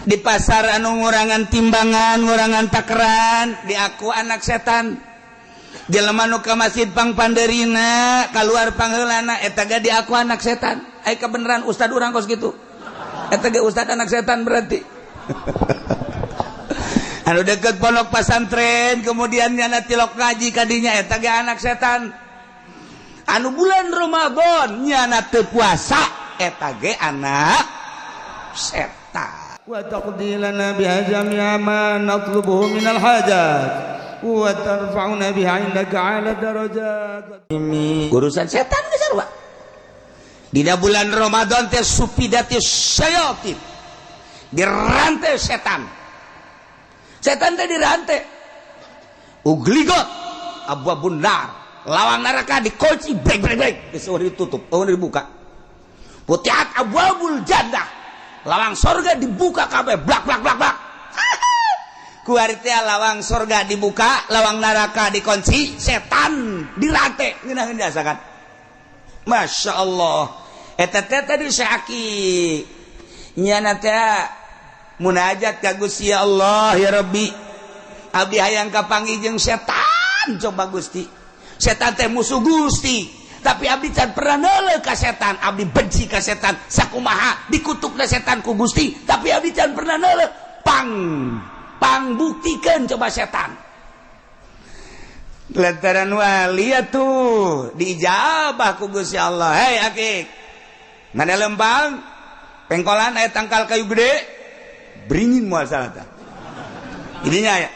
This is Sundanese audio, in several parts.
Di pasar anu ngurangan timbangan, ngurangan takeran, diaku anak setan. Jelema nu ka masjid pang panderina, keluar pangheulana, eta ge diaku anak setan. Ai kebenaran ustad urang kos gitu. Eta ge ustad anak setan berarti. Anu deket pondok pasantren kemudian nyana tilok ngaji kadinya, eta ge anak setan. Anu bulan Ramadan nyana teu puasa, eta ge anak setan. وتقضي لنا بها جميع ما نطلبه من الحاجات وترفعنا بها عندك على الدرجات. Urusan setan geus sarua. Dina bulan Ramadan teh sufidati syayatin, dirantai setan. Setan teh dirantai, ughliqat abwabun nar, lawang neraka dikunci, brek brek brek, geus ditutup, euweuh dibuka. Futihat abwabul jannah, lawang sorga dibuka kabeh, blak blak blak blak. Kuari teh lawang sorga dibuka, lawang neraka dikunci, setan dirantai. Ngeunaheun biasa kan. Masya Allah, eta teh tadi syaki nyana teh munajat ka Gusti, "Ya Allah, ya Rabbi, abdi hayang kapanggih jeung setan. Coba Gusti, setan teh musuh Gusti, tapi abdi can pernah neuleuh ka setan. Abdi benci ka setan, sakumaha dikutuk setan ku Gusti, tapi abdi can pernah neuleuh. Pang pang buktikan coba setan." Lantaran wali tuh diijabah ku Gusti Allah. "Hei akik, mana lempang pengkolan aya tangkal kayu gede beringin, moal salah tah." Ininya ya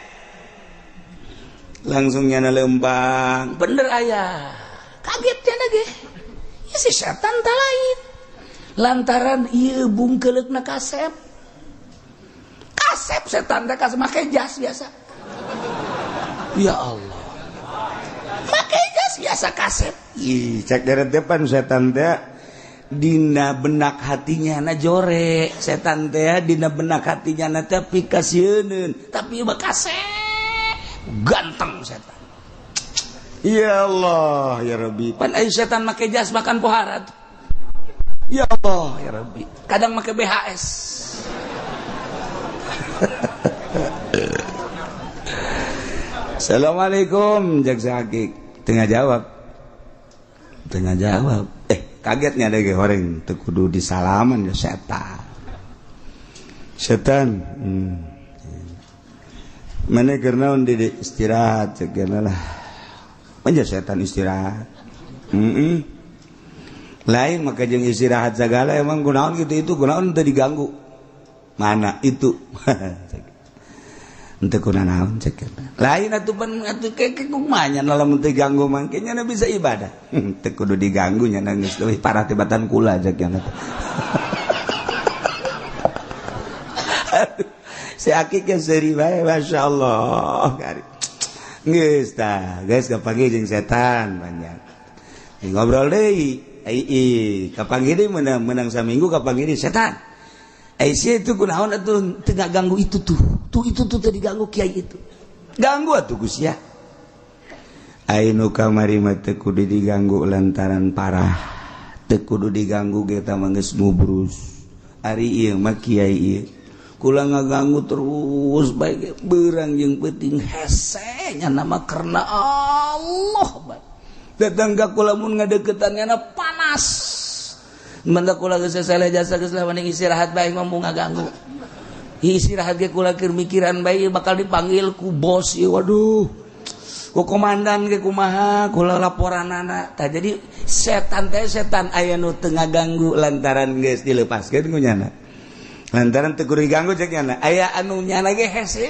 langsung nyana lempang, bener ayah. Kaget ya lagi ya, si setan tak lain lantaran ieu bungkeuleukna kasep kasep. Setan teh kasep, make jas biasa. Ya Allah, make jas biasa, kasep. Ih, cek dari depan setan teh dina benak hatinya na jore. Setan teh dina benak hatinya na teh pikasieun, tapi mah kasep, ganteng setan. Ya Allah, ya Rabbi. Pan ai setan make jas makan pohara tuh. Ya Allah, ya Rabbi, kadang make BHS. "Assalamualaikum," jaksa Akik. Tengah jawab, tengah jawab. Eh, kagetnya ada orang teu kudu disalaman ya setan. "Setan, Mana keur naon di istirahat?" Cek lah. Manja setan istirahat. Lain maka jeung istirahat segala, emang kunaon gitu itu, kunaon teu diganggu. Mana itu? Henteu kunanaon cek. Lain atuh pan atuh keke kumaha nya lamun teu ganggu mah nya bisa ibadah. Teu kudu diganggu nya geus leuwih parah tibatan kula cek nya. Si akik ge seuri bae, masyaallah. Geus tah, geus kapanggih jeung setan banyak. Ngobrol deui, ai kapanggih deui menang menang saminggu kapanggih deui setan. Ai sia itu kunaon atuh teu ganggu itu tuh. Tuh itu tuh teu diganggu kiai itu. Ganggu atuh Gus ya. Ai nu kamari mah teu kudu diganggu lantaran parah. Teu kudu diganggu ge mah geus mubrus. Ari ieu mah kiai ieu kula ngaganggu terus baik berang jeung penting hese nya nama karena Allah baik. Datang ka kula mun ngadeukeutan nya panas. Manda kula geus sesele jasa geus lah mending istirahat bae mah ngaganggu. Istirahat ge kula keur mikiran bae bakal dipanggil ku bos ieu, waduh. Ku komandan ge kumaha kula laporanana. Tah jadi setan teh setan aya nu teu ngaganggu lantaran geus dilepaskeun ku nyana. Lantaran teu kudu diganggu cek nyana. Aya anu nyana ge hese.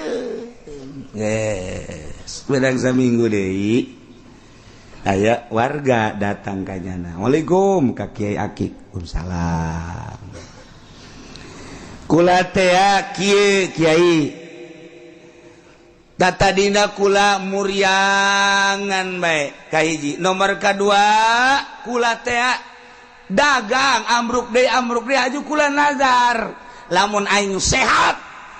Geus, bedang saminggu deui. Aya warga datang ka nyana. "Waalaikum," ka Kiai Akik. "Waalaikumsalam. Kula teh kieu Kiai. Tadina kula muriangan bae kahiji. Nomor kadua kula teh dagang ambruk deui aju kula nazar. Lamun aing sehat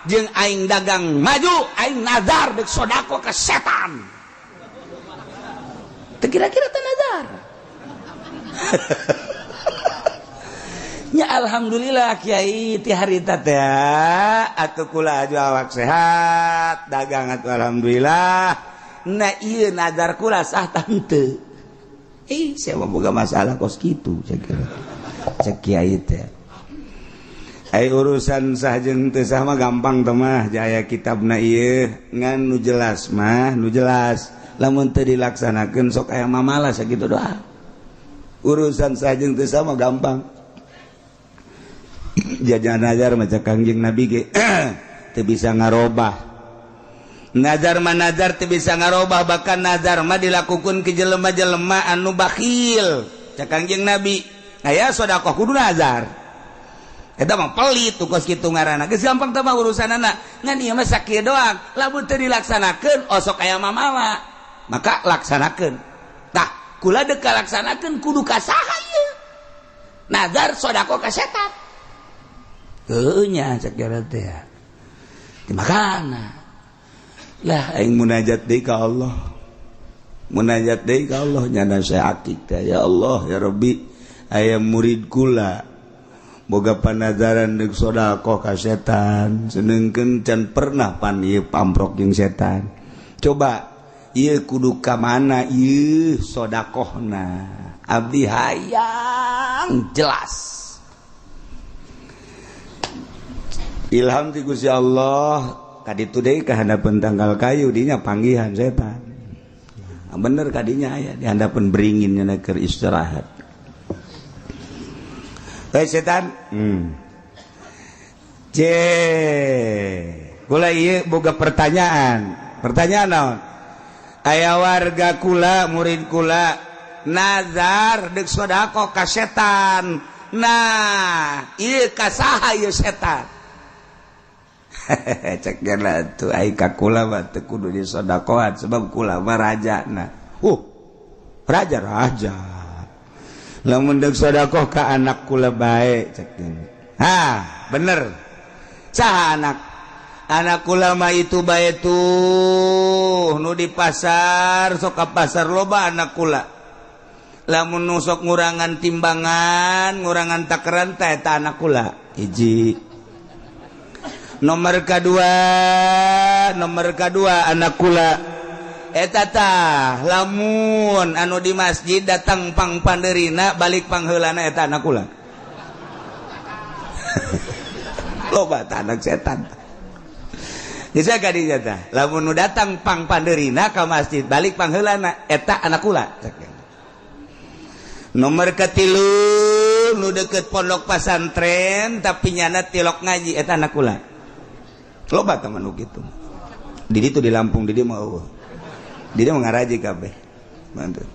jeung aing dagang maju, aing nazar dek sodako ke setan." Teu kira-kira teh nazar. Ya alhamdulillah kiai ti harita teh atuh kula aju awak sehat, dagang atuh alhamdulillah. Nah ieu nazar kula sah tante. Eh, saya mah boga masalah kos kitu cek cek kiai teh. Ai urusan sah jeung teu sah mah gampang teh mah jaya kitabna ieu ngan nu jelas mah nu jelas. Lamun teu dilaksanakeun sok aya mamalah sakitu doa. Urusan sah jeung teu sah mah gampang. Jajan nazar maca Kangjeng Nabi ge teu bisa ngarobah. Nazar mah nazar teu bisa ngarobah, bahkan nazar mah dilakukeun ke jelema-jelema anu bakhil. Cak Kangjeng Nabi, aya sedekah kudu nazar. Eta mah pelit tuh kos kitu ngaranna. Geus gampang teh mah urusanana. Ngan ieu mah sakieu doang. Lamun teu dilaksanakeun osok aya mamala. Maka laksanakeun. Tah, kula deuk kalaksanakeun kudu ka saha ieu? Nazar sedekah ka setan. Heueuh nya cek teh. Dimakana. Lah aing munajat deui ka Allah. Munajat deui ka Allah nyana saya akik teh ya Allah ya Rabbi aya murid kula boga panazaran deuk sedekah ka setan senengkeun can pernah pan ieu pamprok jeung setan. Coba ieu kudu ka mana ieu sedekahna? Abdi hayang jelas. Ilham ti Gusti Allah kaditu deui ka handapeun tangkal kayu dinya panggihan setan. Bener kadinya aya di handapeun beringin nya keur istirahat. Hei setan. C. Kula ieu boga pertanyaan. Pertanyaan naon? Aya warga kula, murid kula nazar deuk sedekah ka setan. Nah, ieu ka saha ieu setan? Cek gana tuh ai ka kula mah teu kudu disodakohan sebab kula mah rajana. Raja raja. Lamun deuk sodakoh ka anak kula bae cek gana. Ha, bener. Saha anak? Anak kula mah itu bae tuh nu di pasar sok ka pasar loba anak kula. Lamun nu sok ngurangan timbangan, ngurangan takaran teh eta anak kula. Hiji. Nomor kedua anak kula eta tah lamun anu di masjid datang pang panderina balik pangheulana eta anak kula. Loba tah anak setan. Geus ka dinya tah lamun nu datang pang panderina ka masjid balik pangheulana eta anak kula. Nomor katilu nu deket pondok pasantren tapi nyana tilok ngaji eta anak kula. Loba teman nu kitu. Di ditu di Lampung di dieu mah eueuh. Di dieu mah ngaraji kabeh. Mantap.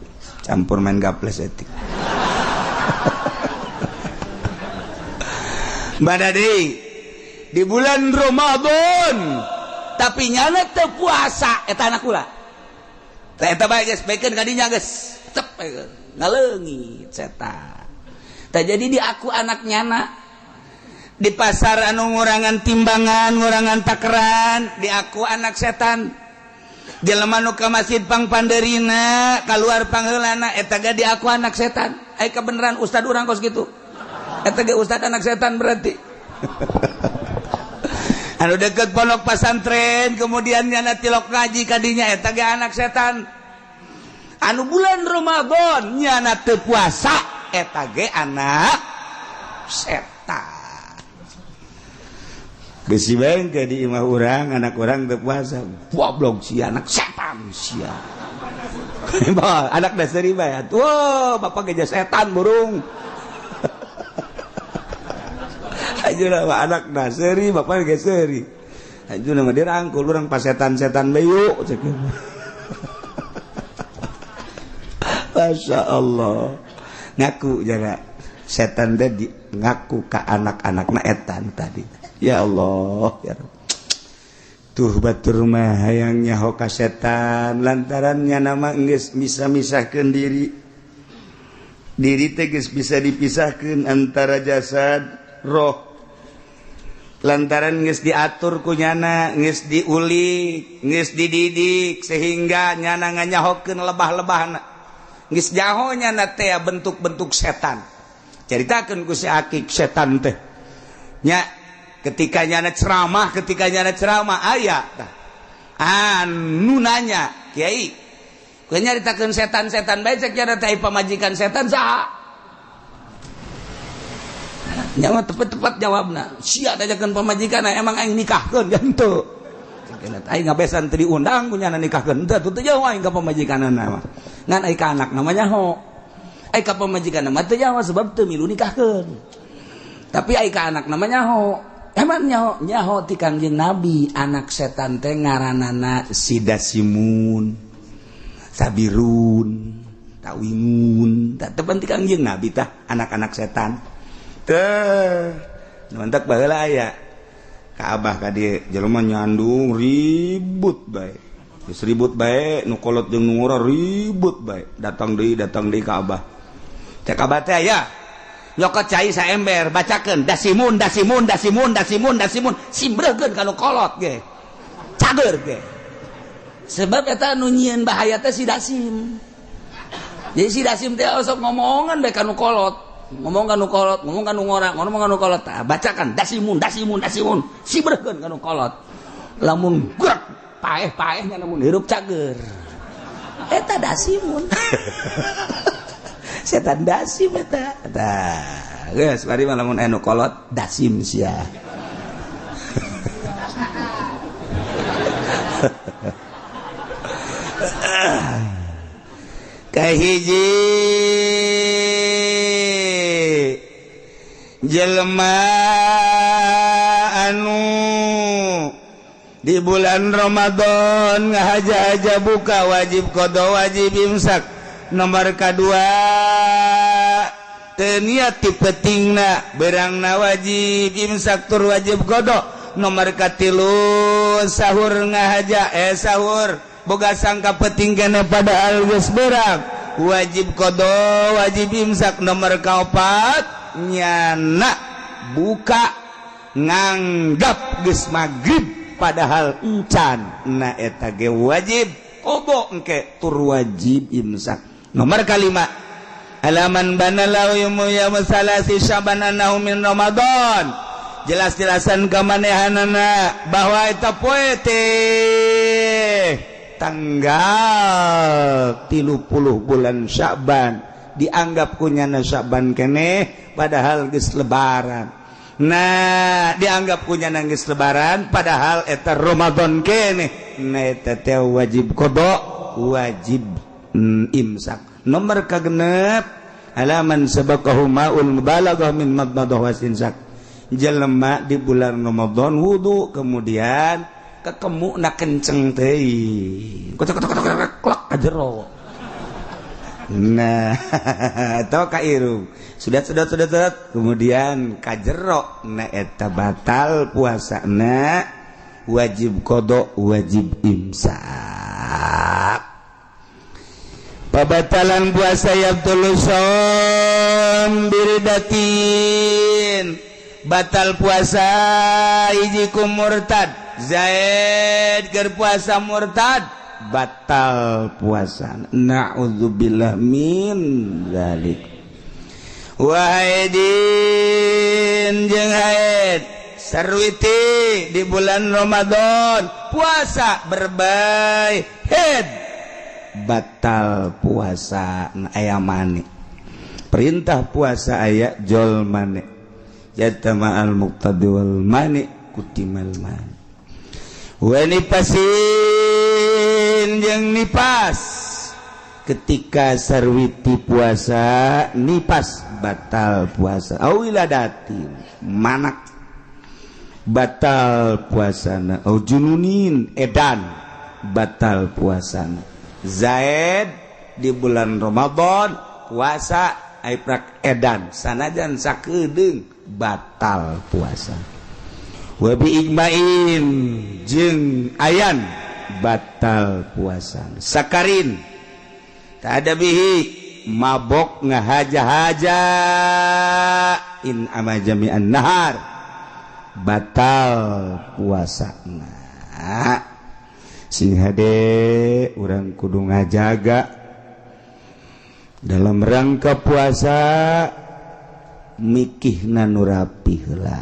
Campur main gaples etik. Bada deui di bulan Ramadan tapi nyana teu puasa eta anak kula. Tah eta bae geus bekeun ka dinya geus. Cep ngaleungit setan. Tah jadi di aku anak nyana di pasar anu ngurangan timbangan, ngurangan takaran, di aku anak setan. Jelema nu ka masjid pang panderina, kaluar pangheulana eta ge di aku anak setan. Ai kabeneran ustad urang kos kitu. Eta ge ustad anak setan berarti. Anu deket pondok pasantren kemudian nyana tilok ngaji kadinya eta ge anak setan. Anu bulan Ramadan nyana teu puasa eta ge anak setan. Besi bengke di imah urang, anak urang teu puasa. Goblok si anak setan sia. Anak dasar bae. Wah, bapak geja setan burung. Aja lah anak dasari, bapak ge seuri. Aja mah dirangkul urang pas setan-setan bae yuk cek. Masya Allah. Ngaku jaga setan teh ngaku ka anak-anakna etan tadi. Ya Allah ya Rabb. Tuh batur mah hayang nyaho ka setan lantaran nyana mah geus bisa misahkeun diri. Diri teh geus bisa dipisahkeun antara jasad roh. Lantaran geus diatur ku nyana, geus diulik, geus dididik sehingga nyana nganyahokeun lebah-lebahna. Geus jaho nyana teh bentuk-bentuk setan. Caritakeun ku si Akik setan teh nya ketika nyana ceramah, ketika nyana ceramah aya tah anu nanya, "Kiai, kowe nyaritakeun setan-setan bae, cek nyana teh pamajikan setan saha?" Nyawa tepat-tepat jawabna, "Sia tanyakeun pamajikan, emang aing nikahkeun?" Henteu, aing ngabesan teu diundang punya nikahkeun. Henteu teu jauh aing ka pamajikanna mah, ngan aing ka anak namanya ho. Aing ka pamajikan mah teu jauh sebab teu milu nikahkeun, tapi aing ka anak namanya ho. Emang nyaho? Nyaho ti Kangjeng Nabi, anak setan teh ngaranana Sidasimun, Sabirun, Tawingun. Tak tepan ti Kangjeng Nabi tah anak-anak setan teh. Mantak baheula aya ka abah ka dieu jelema nyandung ribut bae, geus ribut bae, nu kolot jeung nu ngora ribut bae, datang deui, datang deui ka abah. Cek abah teh, aya nyokot cai saember, bacakeun dasimun, dasimun, dasimun, dasimun, dasimun, simbreukeun ka nu kolot ge cager ge, sebab eta nu nyieun bahaya teh si dasim. Jadi si dasim teh osok ngomongan bae ka nu kolot, ngomong ka nu kolot, ngomong ka nu ngora, ngomong ka nu kolot. Tah, bacakan dasimun, dasimun, dasimun, sibreukeun ka nu kolot, lamun gerak paeh-paehnya, lamun hirup cager. Eta dasimun, setan dasim eta. Tah, geus bari mah lamun anu kolot dasim sia. Kahiji, jelema anu di bulan Ramadan ngahaja-haja buka, wajib qada, wajib imsak. Nomor kedua, teu niat ti peutingna, berangna wajib imsak tur wajib qada. Nomor katilu, sahur ngahaja, sahur boga sangka peuting kene padahal geus berang, wajib qada, wajib imsak. Nomor kaopat, nyana buka nganggap geus magrib padahal encan, na eta ge wajib qada engke tur wajib imsak. Nomor kalima, alaman bana lahu yaum salasi Syaban annahu min Ramadan, jelas-jelasan kamanehanana bahwa eta poe teh tanggal 30 bulan Sya'ban, dianggap kunyana Sya'ban keneh padahal geus lebaran. Nah, dianggap kunyana geus lebaran padahal eta Ramadan keneh, nah eta teh wajib qada, wajib imsak. Nomor kagenep, alaman sabaqahu ma'ul mubalaghah min madmadah wasinsak, jelema di bulan Ramadan wudu kemudian kekemukna kenceng teuing, kocok kocok kocok klak ka jero. Nah, atau ka irung, sudah sudah sudah sudah, kemudian ka jero, nah eta batal puasana, wajib qada, wajib imsak. Pabatalan puasa yabtulu shaum biridatin, batal puasa hiji ku murtad. Zaid keur puasa murtad, batal puasa, na'udzubillah min dzalik. Wahaidin jeung haid sarwiti di bulan Ramadan puasa berbae head, batal puasa. Aya mani, perintah puasa aya jol mani, jatama al muqtadi wal mani kutimal mani. Wa nifasin jeung nipas, ketika sarwiti puasa nipas, batal puasa. Au wiladatin, manak, batal puasana. Au jununin, edan, batal puasana. Zaid di bulan Ramadan puasa aiprak edan sanajan sakedeung, batal puasa. Wa bi ijma'in jeung ayan, batal puasa. Sakarin tak ada bihi, mabok ngahaja-haja, in ama jami'an nahar, batal puasa. Nah, sing hade, urang kudu ngajaga dalam rangka puasa. Mikihna nu rapi heula.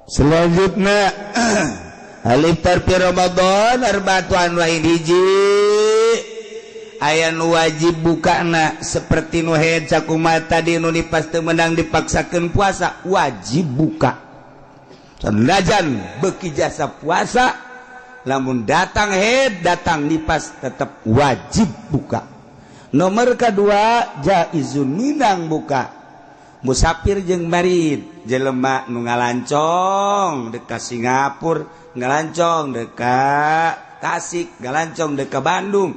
Selanjutnya al iftar fi Ramadan arba'atu anwa'in. Hiji, aya nu wajib bukana seperti nu haid sakumaha tadi, nu nipas teu meunang dipaksakeun puasa, wajib buka sanajan beuki jasa puasa. Lamun datang haid, datang nipas, tetap wajib buka. Nomor kedua, jaizun, minang buka, musafir jeung marid, jelema nu ngalancong dek ka Singapura, ngalancong dek ka Tasik, ngalancong dek ka Bandung.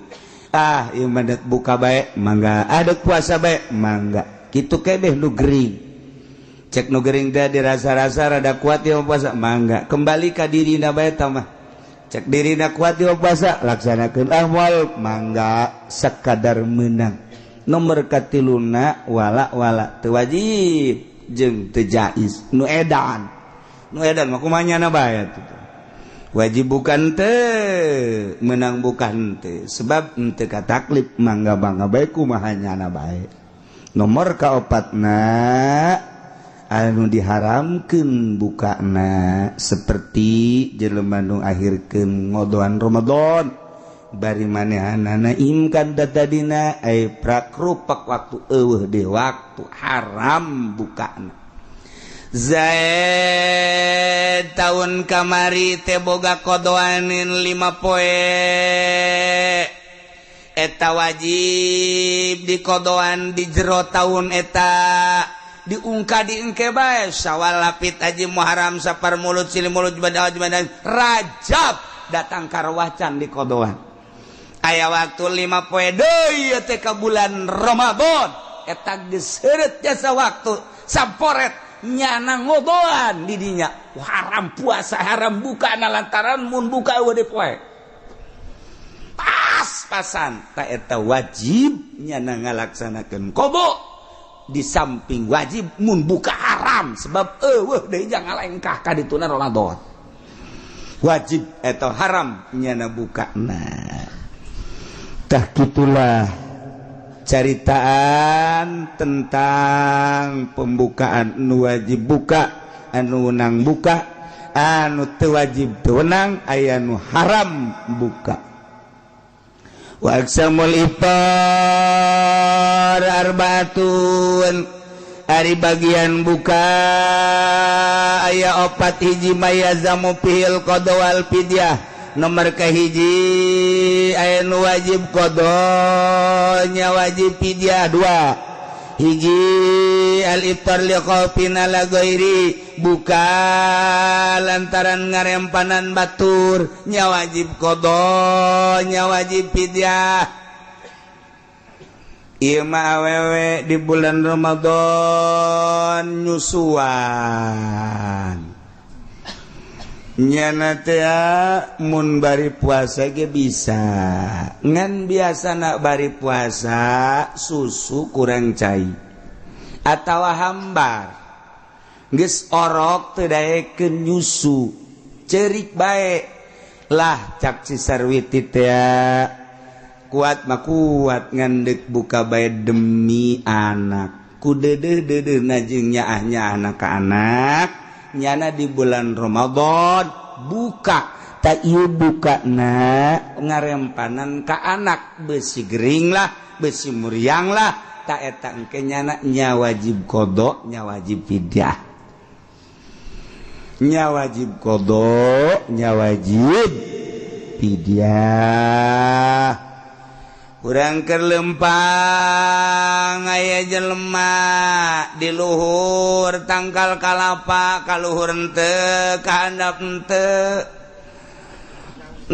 Ah, ieu mah dek buka bae mangga, ah, dek puasa bae mangga. Kitu kebeh nu gering. Cek nu gering teh dirasa-rasa rada kuat ieu puasa, mangga. Kembali ka dirina bae tah mah. Cek dirina kuat ieu puasa, laksanakeun. Ah, moal, mangga, sakadar menang. Nomor katiluna, wala wala teu wajib jeung teu jaiz, nu edan. Nu edan mah kumaha nyana bae atuh. Wajib bukan teu, menang bukan teu, sebab henteu kataklif, mangga mangga bae kumaha nyana bae. Nomor kaopatna, anu diharamkeun bukana seperti jelema nu akhirkeun ngodoan Ramadan bari manehanana imkan datadina ay prakrupak waktu, eueuh di waktu, haram bukana. Zaid tahun kamari teh boga kodoanin 5 poe, eta wajib di kodoan di jero tahun eta, diungka diengke bae. Syawal lapit aji, Muharram, Sapar, Mulud, Silih Mulud, Jumadil, Jumadil, Rajab datang karwacan di kodoan, aya waktu 5 poe deui teh ka bulan Ramadan. Eta geus seureut jasa waktu samporet, nyana ngodoan didinya haram puasa, haram buka na, lantaran mun buka eueuh deui poe pas-pasan. Tak eta wajib nyana ngalaksanakeun qada, di samping wajib mun buka haram, sebab eueuh deui jangan ngalengkah ka dituna Ramadan, wajib atau haram nyana buka. Nah, tah gitulah caritaan tentang pembukaan, nu wajib buka, anu wenang buka, anu teu wajib teu wenang, aya nu haram buka. Wa aqsamul iftar arbaatun, ari bagian buka aya opat. Hiji, ma yalzamu fihil qada wal fidyah. Nomor kahiji, aya nu wajib qadanya, wajib fidyah. Dua hiji, al iftar li khaufin ala ghairi, buka lantaran ngarempanan batur, nya wajib qada, nya wajib fidyah. Ieu mah awewe di bulan Ramadan nyusuan. Nyana teh mun bari puasa ge bisa, ngan biasa nak bari puasa susu kurang cai atawa hambar, geus orok teu daekeun nyusu, cerik bae lah. Cak si Sarwiti teh kuat mah kuat, ngan deuk buka bae demi anak, ku deudeuh deudeuhna jeung nyaah nyaahna ka anak, nyana di bulan Ramadan buka. Tak ieu bukana ngarempanan ka anak, besi gering lah, besi muriang lah. Tak eta engke nyana nya wajib qada, nya wajib fidyah, nya wajib qada, nya wajib fidyah. Urang keur lempang, aya jelema di luhur tangkal kalapa, kaluhur henteu, kahandap henteu.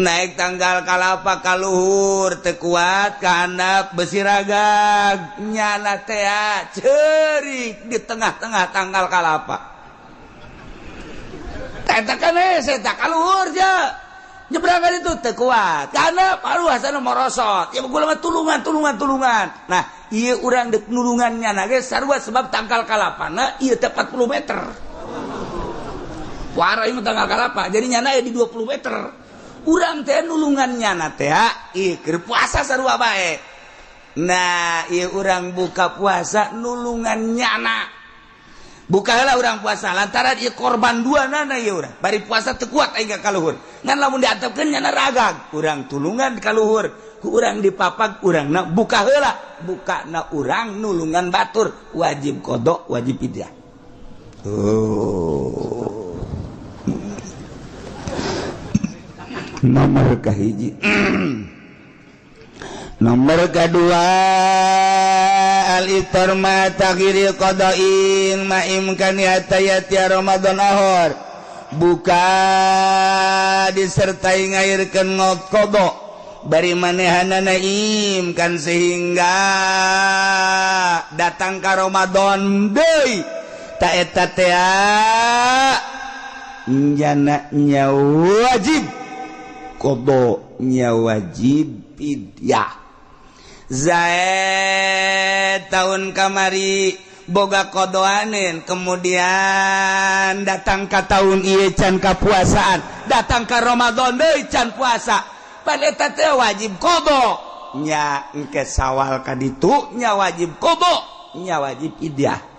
Naik tangkal kalapa kaluhur teu kuat, kahandap besi ragag. Nyana teh ceurik di tengah-tengah tangkal kalapa. Eta kan saya kaluhur je nyebrang itu teu kuat karena paru hasana morosot ya gula mah, tulungan, tulungan, tulungan. Nah, ieu urang dek nulungannya na ge sarua, sebab tangkal kalapana ieu teh 40 meter. Wara ieu tangkal kalapa, jadi nyana di 20 meter. Urang teh nulungan nyana teh ieu keur puasa sarua bae. Nah ieu urang buka puasa nulungan nyana. Bukalah urang puasa lantaran ieu korban dua nana ieu urang. Bari puasa teu kuat aing ka kaluhur. Ngan lamun diantepkeun nyana ragag, urang tulungan ka luhur, ku urang dipapag urangna buka heula, bukana urang nulungan batur, wajib qada, wajib fidyah. Oh. Nomor kahiji. Nomor kedua al-iftar ma taghiri qada'in ma imkaniyata ya Ramadan ahor. Buka disertai ngairkeun qada bari manehanana imkan sehingga datang ka Ramadan deui ta eta teh nyana nya wajib qada nya wajib fidyah. Zaid tahun kamari boga kodoanin, kemudian datang ke tahun ieu can kapuasaan, datang ke Ramadan deui can puasa, pan eta teh wajib qada nya, engke sawal ka ditu nya wajib qada nya wajib fidyah.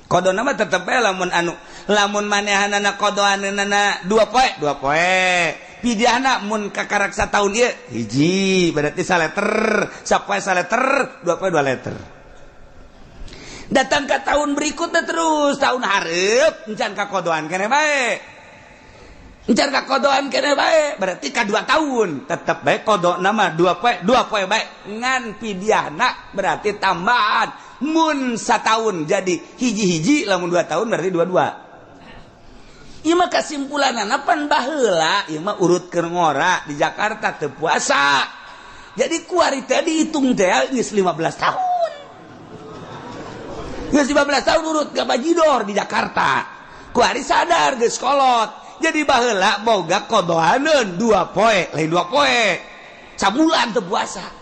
Qadona mah tetep bae lamun anu lamun manehanana qodoaneunana 2 poe 2 poe, pidyahna mun kakarak sataun ieu hiji berarti saleter, sapoe saleter, 2 poe 2 liter. Datang ke tahun berikutnya terus tahun hareup encan kakodoan keneh bae, encan kakodoan keneh bae, berarti ka 2 tahun tetep bae qadona mah 2 poe 2 poe bae, ngan pidyahna berarti tambahan mun sataun jadi hiji-hiji, lamun 2 tahun berarti 2-2. Ieu mah kasimpulanana pan baheula ieu mah urut keur ngora di Jakarta teu puasa. Jadi kuari teh dihitung teh geus 15 tahun. Geus 15 tahun urut ka bajidor di Jakarta. Kuari sadar geus kolot. Jadi baheula boga qodoaneun 2 poe, lain 2 poe. Sabulan teu puasa.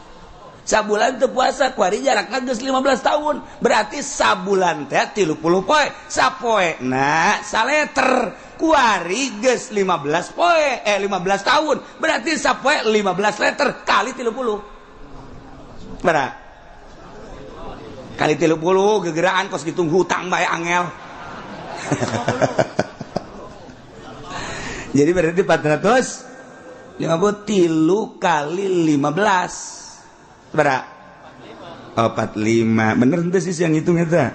Sabulan teu puasa kuari jarakna geus 15 tahun. Berarti sabulan teh 30 poe, sapoe na saleter. Kuari geus 15 poe, 15 tahun. Berarti sapoe 15 liter kali 30. Berapa? Kali 30 gegeraan kos gitu hutang bae angel. Jadi berarti 450 tilu kali 15. Berapa? Oh, 45. Bener henteu sih yang hitung eta.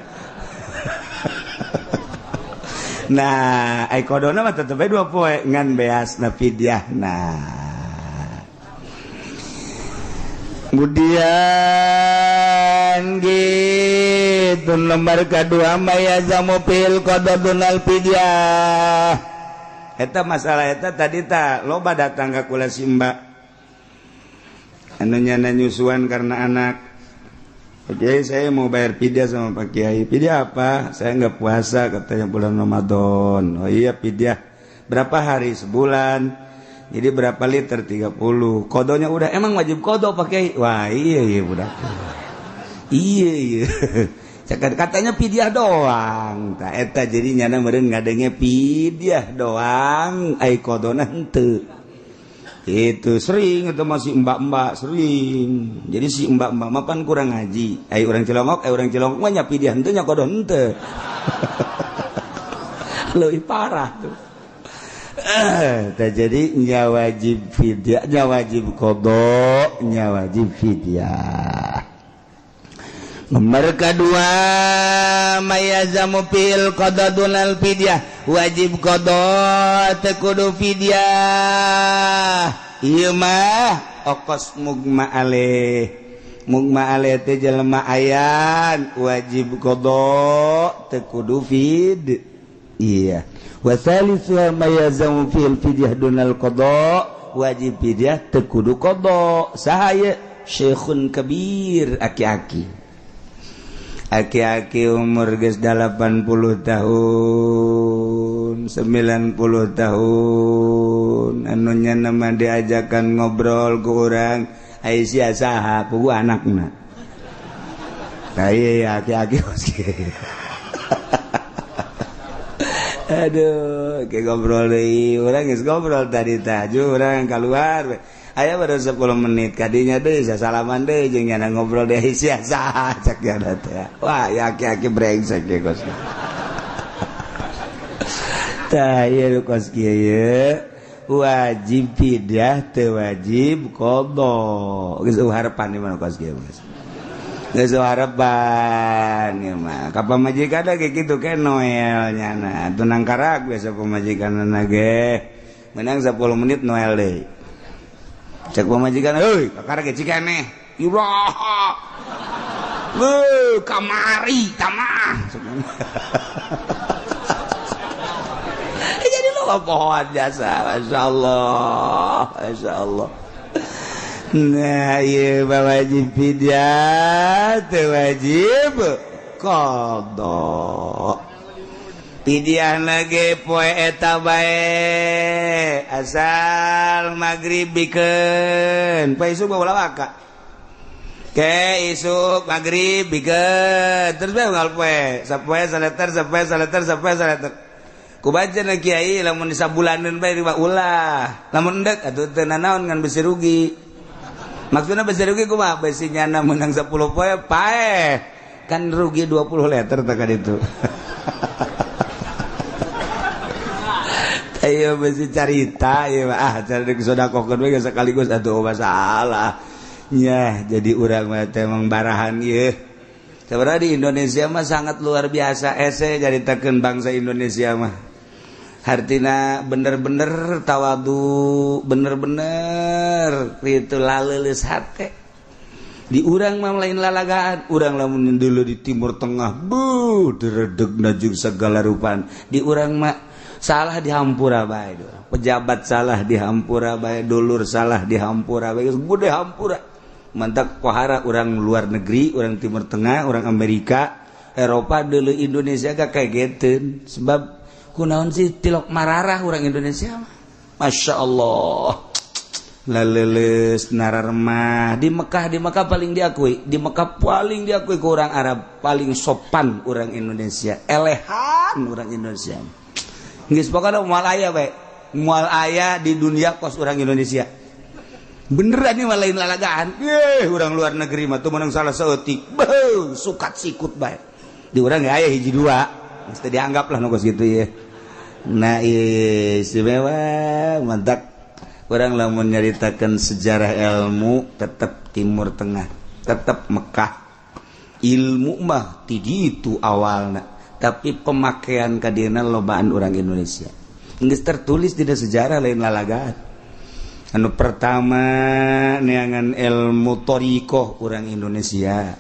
Nah, ai qadona mah tetep bae 2 poe ngan beasna fidyahna. Kemudian gitu nomor kedua mayazamu fil qada dunal fidyah. Eta masalah eta tadi ta loba datang ka kula simba. Anu nyana nyusuan karena anak. Oke, saya mau bayar fidyah sama Pak Kiai. Fidyah apa? Saya nggak puasa katanya bulan Ramadan. Oh iya fidyah. Berapa hari? Sebulan. Jadi berapa liter? 30. Kodonya udah. Emang wajib kodo Pak Kiai? Wah iya iya udah. Iya iya. Katanya fidyah doang. Ta eta jadi nyana meureun ngadenge fidyah doang, ai kodona henteu. Itu sering itu masih mbak-mbak sering. Jadi si mbak-mbak mah pan kurang ngaji. Ai urang Cilongok mah nya fidyah henteu nya kodo henteu. Leuwih parah tuh. Jadi nya wajib fidyah, nya wajib qada, nya wajib fidyah. Nomor kedua mayazamu fil qada dunal fidyah, wajib qada teu kudu fidyah. Ieu mah okos mugma aleh. Mugma aleh teh jelema ayan wajib qada teu kudu fid. Iya. Wa salisuha mayazamu fil fidyah dunal qada, wajib fidyah teu kudu qada. Saha ieu? Syekhun kabir, aki-aki. Aki-aki umur geus 80 tahun, 90 tahun, anu nya mah diajakan ngobrol ku urang, ai sia saha puguh anakna. Nah iya aki-aki Aduh, kayak ngobrol deui, urang geus ngobrol tadi tah, urang keluar. Aya baru 10 menit kadinya deui salaman deui jeung nyana ngobrol deui sia saha cak nyana teh. Wah, ya aki-aki brengsek ge kos. Tah ieu kos kieu ye. Wajib fidyah teu wajib qada. Geus harapan di mana kos kieu geus. Geus harapan ieu mah. Ka pamajikan ge kitu ke Noel nyana. Tunang karak biasa pamajikanna ge. Menang 10 menit Noel deui. Cek pamajikan, "Heuy, kakara ge cikeneh." Iraha. Leuh, kamari tamah. Jadi lo pohon jasa, Masya Allah, Masya Allah. Nah, ieu wajib fidyah, teu wajib qada. Fidyah lagi poe eta bae asal maghrib bikeun poe isuk bawa waka ke isuk maghrib bikeun terus bae unggal poe sapoe saleter sapoe saleter sapoe saleter ku baca na kiai lamun disabulaneun bae riba ulah lamun endek atuh teu nanaon ngan besi rugi maksudna besi rugi kumaha besi nyana meunang 10 poe paeh kan rugi 20 liter teh ka ditu. Ayo besi carita ya ah cari sodakohkeun we sekaligus atuh masalah nya jadi urang mah teh emang barahan ieu. Sebenarnya di Indonesia mah sangat luar biasa ese caritakeun bangsa Indonesia mah. Hartina bener-bener tawadu, bener-bener kitu laleuleus hate. Di urang mah lain lalagaan, urang lamun dulu di Timur Tengah, buh diredegna jeung segala rupan. Di urang mah salah dihampura bae, pejabat salah dihampura bae, dulur salah dihampura bae, gede hampura. Mantak kohara orang luar negeri, orang Timur Tengah, orang Amerika, Eropa dulu Indonesia gak kageteun sebab kunaon sih tilok mararah orang Indonesia mah. Masya Allah. Laleles nararemah di Mekah paling diakui, di Mekah paling diakui ke orang Arab, paling sopan orang Indonesia, elehan orang Indonesia. Geus pokona moal aya bae. Moal aya di dunia kos orang Indonesia. Beneran nih lain lalagaan. Ye, orang luar negeri mah tuh menang salah saeutik. Beuh, sukat sikut bae. Di urang ge aya hiji dua. Mesti dianggap lah nu kos kitu ye. Nah, istimewa mantap. Urang lamun nyaritakeun sejarah ilmu tetep Timur Tengah, tetep Mekah. Ilmu mah ti ditu awalna. Tapi pemakaian kadieuna lobaan orang Indonesia. Geus tertulis di sejarah lain lalagaan. Anu pertama neangan ilmu thariqah orang Indonesia.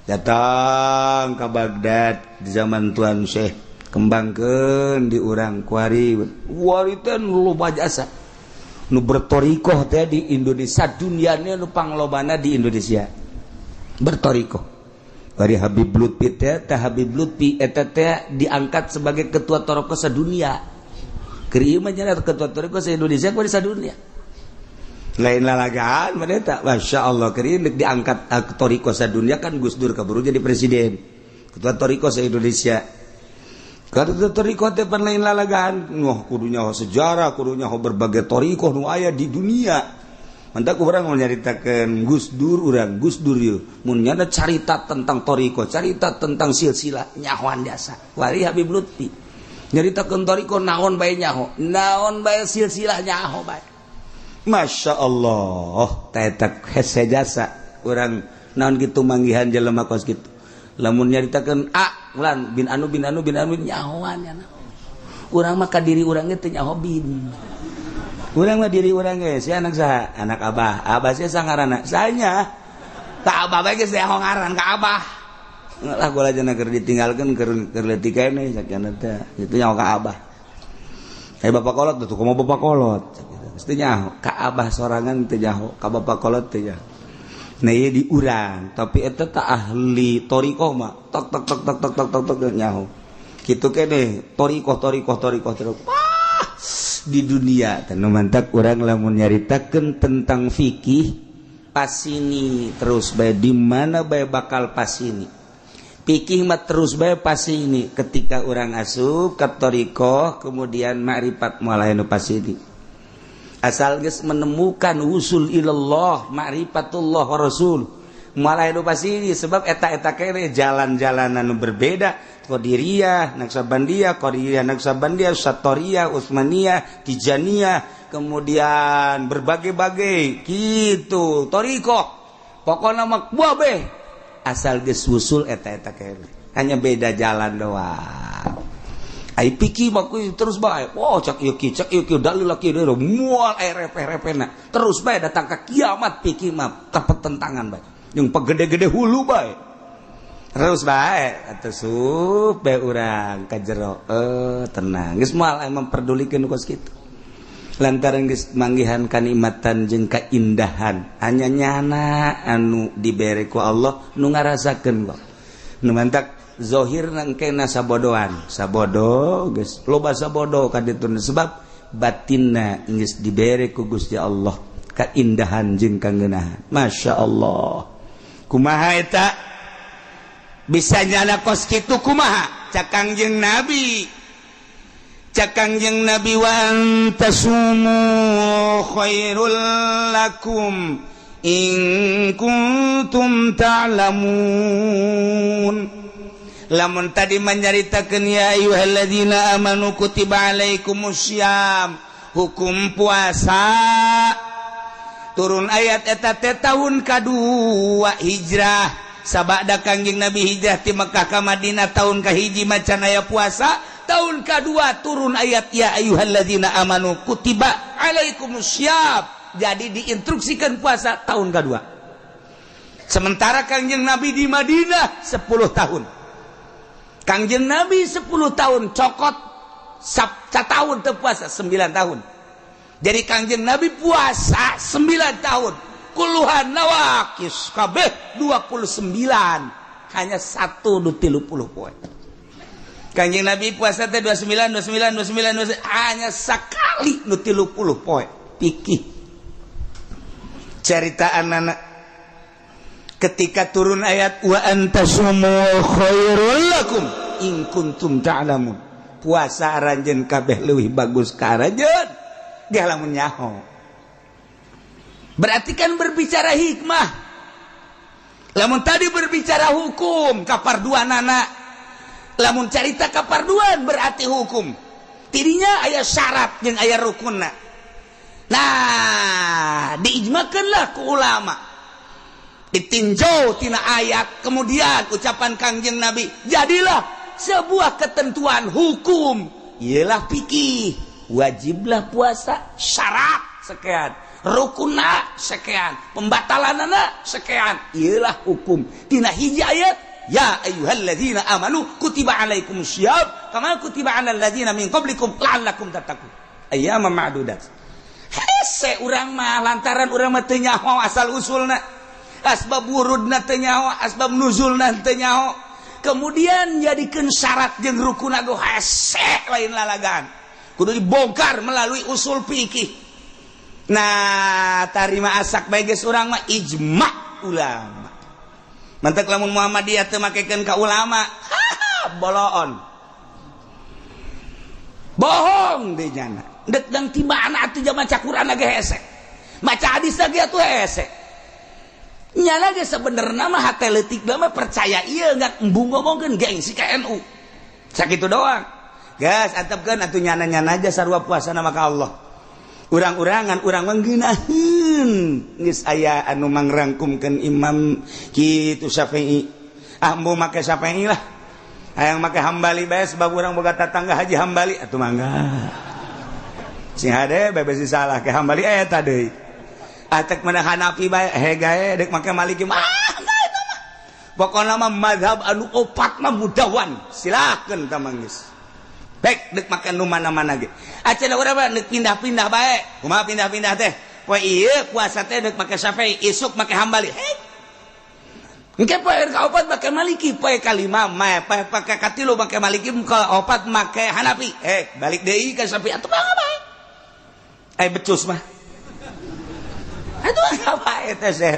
Datang ke Baghdad di zaman Tuan Syekh, kembangkeun di urang kuari. Wari teh loba jasa. Nu berthariqah teh di Indonesia duniana nu panglobana di Indonesia. Berthariqah. Dari Habib Lutfi teh Habib Lutfi eta teh diangkat sebagai ketua thariqah sadunia. Keur ieu mah nya ketua thariqah sa Indonesia kudu sadunia. Lain lalagaan mah eta Masya Allah keur ieu diangkat thariqah sadunia kan Gus Dur kaburu jadi presiden. Ketua thariqah sa Indonesia. Ketua thariqah teh pan lain lalagaan, wah kudu nyaho sejarah, kudu nyaho berbagai thariqah nu aya di dunia. Mantak urang mau nyaritakeun Gus Dur urang Gus Dur ieu mun nyana carita tentang thariqah, carita tentang silsilah nyahoan jasa. Wali Habib Lutfi nyaritakeun thariqah naon bae nyaho, naon bae silsilah nyaho bae. Masya Allah, teh eta hese jasa urang naon kitu manggihan jelema kos kitu. Lamun nyaritakeun A ulan bin anu bin anu bin anu nyahoan nya. Urang mah ka diri urang ge teu nyaho bin. Urang mah diri urang ge si anak saha? Anak abah. Abah sia sangaranna. Sanya. Ka abah bae geus nyaho ngaran ka abah. Lah gua aja keur ditinggalkeun keur leutik keneh sakiana teh. Itu nyaho ka abah. Eh bapak kolot tuh kumaha bapak kolot. Geus teu nyaho ka abah sorangan teu nyaho, ka bapak kolot teu nyaho. Nah ieu di urang, tapi eta teh ahli thariqah mah tok tok tok tok tok tok tok tok nyaho. Kitu keneh thariqah thariqah thariqah thariqah. Di dunia tanu mantak urang lamun nyaritakeun tentang fikih pasini terus bae di mana bae bakal pasini. Fikih mah terus bae pasini ketika urang asup ka thariqah kemudian makrifat moal aya nu pasini. Asal geus menemukan usul ilallah, ma'rifatullah wa rasul. Malah hidup pasti sebab eta-eta kene jalan-jalan anu berbeda. Qadiriyah, Naqsyabandiyah, Qadiriyah, Naqsyabandiyah, Satoriyah, Utsmaniyah, Tijaniyah, kemudian berbagai-bagai gitu thoriqoh. Pokoknya mah kabeh asal geus usul eta-eta kene. Hanya beda jalan doang. Ai pikir mah terus bae. Wah, cak ieu ki, cak ieu ki, dalil laki deui moal aya repeh-repehna. Terus bae datang ke kiamat pikir mah tentangan bae. Yang pegede-gede hulu bae. Terus bae atuh sup bae urang ka jero. Tenang. Geus moal aya memperdulikeun kos kitu. Lantaran geus manggihan kanikmatan jeung kaindahan, hanya nyana anu dibere ku Allah nu ngarasakeun kok. Nu mantak zohir nangkena sabodoan sabodo geus loba sabodo ka ditu sebab batinna geus dibere ku Gusti Allah kaindahan jeung kangeunahan. Masya Allah, kumaha eta bisa nyana kos kitu? Kumaha cak Kangjeng Nabi? Cak Kangjeng Nabi, "Wa antasumu khairul lakum in kuntum ta'lamun." Lamun tadi menyaritakan ya ayyuhalladzina amanu kutiba alaikumussyam, hukum puasa turun ayat eta teh tahun kadua hijrah. Sabada Kangjeng Nabi hijrah ti Mekah ka Madinah, tahun kahiji macan aya puasa. Tahun kedua turun ayat ya ayyuhalladzina amanu kutiba alaikumussyam, jadi diinstruksikan puasa tahun kedua. Sementara Kangjeng Nabi di Madinah 10 tahun. Kangjeng Nabi 10 tahun, cokot tahun teu puasa 9 tahun. Jadi Kangjeng Nabi puasa 9 tahun, kulluha nawaqis kabeh 29, hanya satu nu 30 poe. Kangjeng Nabi puasa teh 29, 29, 29, 29, hanya sekali nu 30 poe. Pikir cerita anak ketika turun ayat wa antasumu khairul lakum in kuntum ta'lamun, puasa aranjeun kabeh leuwih bagus ka aranjeun ge lamun nyaho. Berarti kan berbicara hikmah. Lamun tadi berbicara hukum kaparduanana, lamun carita kaparduan berarti hukum tidinya aya syarat jeung aya rukunna. Nah, diijmakanlah ku ulama, ditinjau tina ayat kemudian ucapan Kangjeng Nabi, jadilah sebuah ketentuan hukum, ialah fikih. Wajiblah puasa, syarat sekian, rukuna sekian, pembatalanana sekian. Ialah hukum tina hiji ayat ya ayyuhalladzina amanu kutiba alaikumussyiyam kama kutiba alal ladzina min qablikum la'allakum tattaqun ayyaman ma'dudat. Hese urang mah lantaran urang mah teu nyaho asal usulna, asbab wurudna teu nyaho, asbab nuzulna teu nyaho, kemudian jadikeun syarat jeung rukun ge hese, lain lalagan kudu dibongkar melalui usul fikih. Nah, tarima asak bae geus urang mah ijma ulama. Mantak lamun Muhammadiyah teu makekeun ka ulama, boloon, bohong deh nyana. Dek dang ti mana atuh? Maca Quran ge hese, maca hadis lagi atuh hese. Nyana ge sebenarnya mah hate leutik mah percaya ieu, nggak embung ngomongkeun gengsi ka NU. Sakitu doang. Gas antepkeun atuh nyana-nyana aja sarua puasa nama ka Allah. Urang-urangan urang mah ngeunaheun geus aya anu mangrangkumkeun Imam kitu Syafi'i. Ah, embung make Syafi'i lah. Hayang make Hambali bae sebab urang boga tatangga Haji Hambali atuh mangga. Sing hade bae besi salah ke Hambali eta deui. Atek mana Hanafi bae hegae, dek make Maliki mah eta mah. Pokona mah mazhab anu opat mah mudawan. Silakeun tah geus. Baik dek make nu mana-mana ge. Acan urang mah dek pindah-pindah bae. Kumaha pindah-pindah teh? Poe ieu puasa teh dek make Syafi'i, isuk make Hambali. Hei. Engke poe kaopat make Maliki, poe kalima mah poe pake katilu make Maliki, opat make Hanafi. Eh, balik deui ka Syafi'i atuh mangga bae. Eh, becus mah. Aduh, apa eta teh?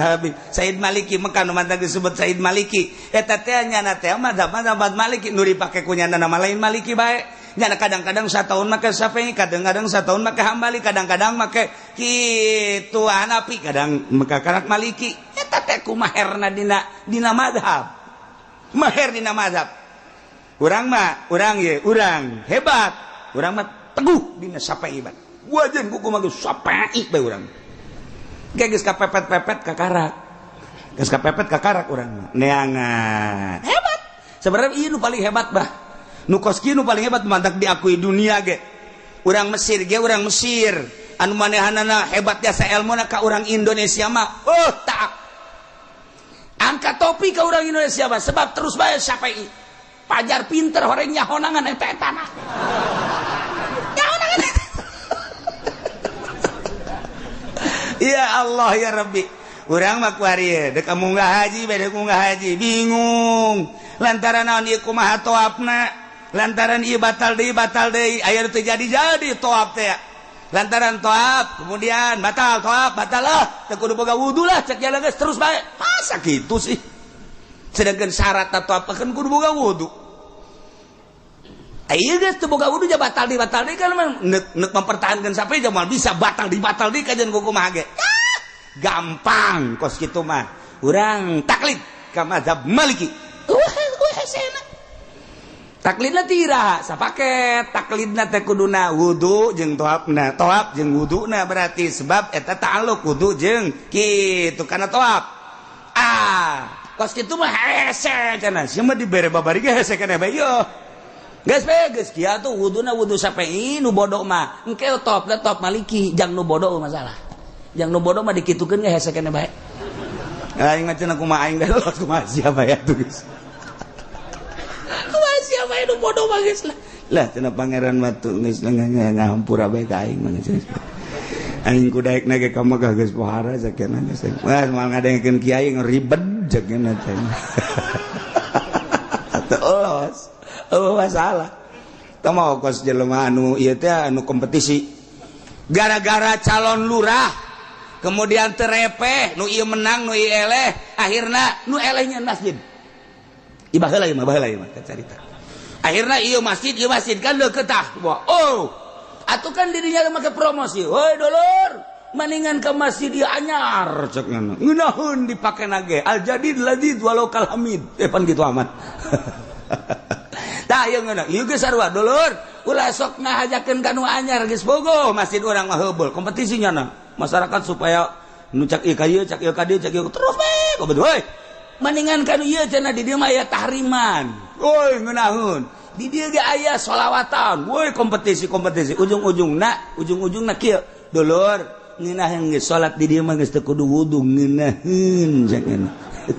Habib Said Maliki Mekah nu mantap disebut Said Maliki. Eta teh nyana teh mazhab mazhab Maliki nu dipake ku nyana nama lain Maliki bae. Nyana kadang-kadang satahun make Syafi'i, kadang-kadang satahun make Hambali, kadang-kadang make kitu Hanafi, kadang make karak Maliki. Eta teh kumaherna dina mazhab. Maher dina mazhab. Urang mah, urang ye, urang hebat. Urang mah teguh dina Syafi'i bae. Wajan kuku mah geus Syafi'i bae urang. Geus kapepet-pepet kakarak. Geus kapepet kakarak urang mah. Neangan. Hebat. Sebenarnya ieu nu paling hebat bah. Nu kos kieu nu paling hebat mantak diakui dunia ge. Urang Mesir ge, urang Mesir. Anu manehanana hebat jasa ilmuna ka urang Indonesia mah. Oh, tak. Angkat topi ke urang Indonesia mah sebab terus bae Syafi'i. Pajar pinter horeng nyahonangan eta etana. Nyahonangan eta. Ya Allah ya Rabbi. Urang mah kuari dek munggah haji bae dek munggah haji bingung. Lantaran naon ieu kumaha toapna? Lantaran ieu batal deui aya teu jadi-jadi toap teh. Lantaran toap kemudian batal toap batal lah teu kudu boga wudu lah cek jalan geus terus bae. Masa kitu sih? Sedangkan syarat toap kan kudu boga wudu. Ayo geus teu boga wudu ja batal deui kan nek mempertahankan sampai ja moal bisa batal deui kajian kumaha ge. Gampang kos kitu mah. Urang taklid ka mazhab Maliki. Taklidna tira sapaket taklidna teh kuduna wudu jeung toapna, toap jeung wuduna berarti sebab eta ta'alluq wudu jeung kitu kana toap. Ah, kos kitu mah hese cenah. Sia mah dibere babari ge hese kana bae yo. Geus bae geus kieu atuh wuduna wudu Syafi'i nu bodoh mah. Engke toapna toap Maliki jang nu bodoh masalah. Jang nu bodoh mah dikitukeun ge hese kana bae. Aing mah cenah kumaha aing bae los kumaha sia bae atuh geus. Kumaha sia bae nu bodoh mah geus lah. Lah cenah pangeran mah tuh geus ngahampura bae ka aing mah geus. Aing kudaekna ge ka Mekah geus pohara sakeuna geus. Wah moal ngadengkeun kiai ngeribet sakeuna teh. Atuh los. Oh masalah. Teu mah kos jelema anu ieu teh anu kompetisi. Gara-gara calon lurah kemudian terepeh nu ieu menang nu ieu eleh akhirna nu elehnya masjid. Ieu baheula ieu mah baheula ieu mah carita. Akhirna ieu masjid kan deukeut tah. Oh, atuh kan dirinya make promosi. Hoi dulur, maningan ke masjid ieu anyar cek ngono. Ngeunaheun dipake nage. Al jadid ladid walau kal hamid. Pan kitu amat. Tah ieu ngeunah. Ieu geus sarua dulur, ulah sok ngahajakeun ka nu anyar geus bogoh masjid urang mah heubeul kompetisi nyana. Masyarakat supaya nu cak ieu ka ieu cak ieu ka dieu cak ieu terus we kompetisi. Hoi, maningan ka nu ieu cenah di dieu mah aya tahriman. Woi ngeunaheun. Di dieu ge aya sholawatan. Woi kompetisi-kompetisi ujung-ujungna kieu. Dulur, ngeunaheun geus salat di dieu mah geus teu kudu wudu ngeunaheun cak ngeunaheun.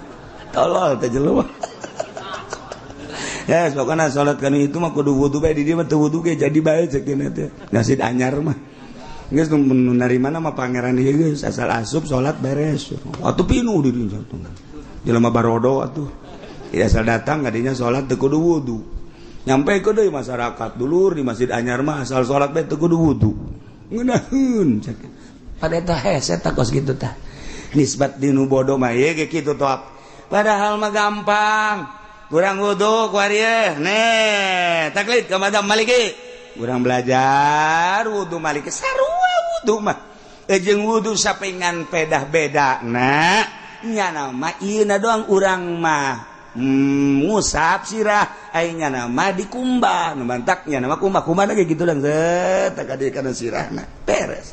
Tolol teh jelema. Ya, pokoknya salat kan itu mah kudu wudu bae di dieu mah teu wudu ge jadi bae cek dina teh. Masjid anyar mah. Geus nu narima mah pangeran ieu geus asal asup salat beres. Atuh pinuh di dieu tuh. Jelema barodo atuh. Ya asal datang kadinya salat teu kudu wudu. Nyampe ke deui masyarakat dulur di masjid anyar mah asal salat bae teu kudu wudu. Ngeunaheun cek. Pada eta hese tah kos kitu tah. Nisbat di nu bodoh mah ieu ge kitu toh. Padahal mah gampang. Kurang wudu kuari nih taklid ke mazhab Maliki. Kurang belajar wudu Maliki sarua wudu mah. Jeung wudu sapengan pedah beda na nyana mah ieu na doang urang mah ngusap sirah ai nyana mah dikumbah nu mantak nyana mah kumbah kumbah ge kitu lang set ka dieu kana sirahna beres.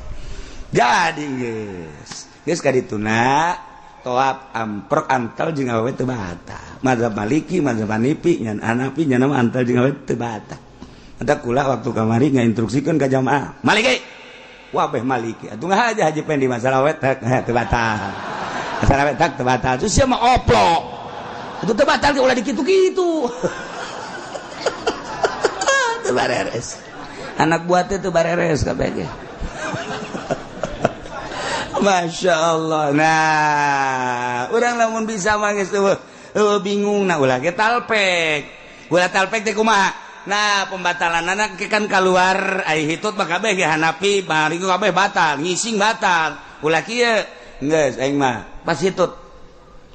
Jadi geus geus ka dituna toap amprok antal jeung awewe teu batal. Mazhab Maliki, mazhab Hanafi, nyan Hanafi nyana mah antal jeung awewe teu batal. Eta kula waktu kamari ngainstruksikeun ka jamaah. Maliki. Wabeh Maliki. Atuh ngahaja Haji Pendi masalah awewe teu batal. Masalah awewe teu batal. Terus sia mah oplok. Atuh teu batal ge ulah dikitu-kitu. Teu bareres. Anak buah teh teu bareres kabeh ge. Masya Allah. Nah, urang lamun bisa mah geus bingung nah ulah ge talpek. Ulah talpek teh kumaha? Nah, pembatalan anak kan keluar ai hitut mah kabeh ge Hanafi, bari kabeh batal, ngising batal. Ulah kieu geus aing mah pas hitut.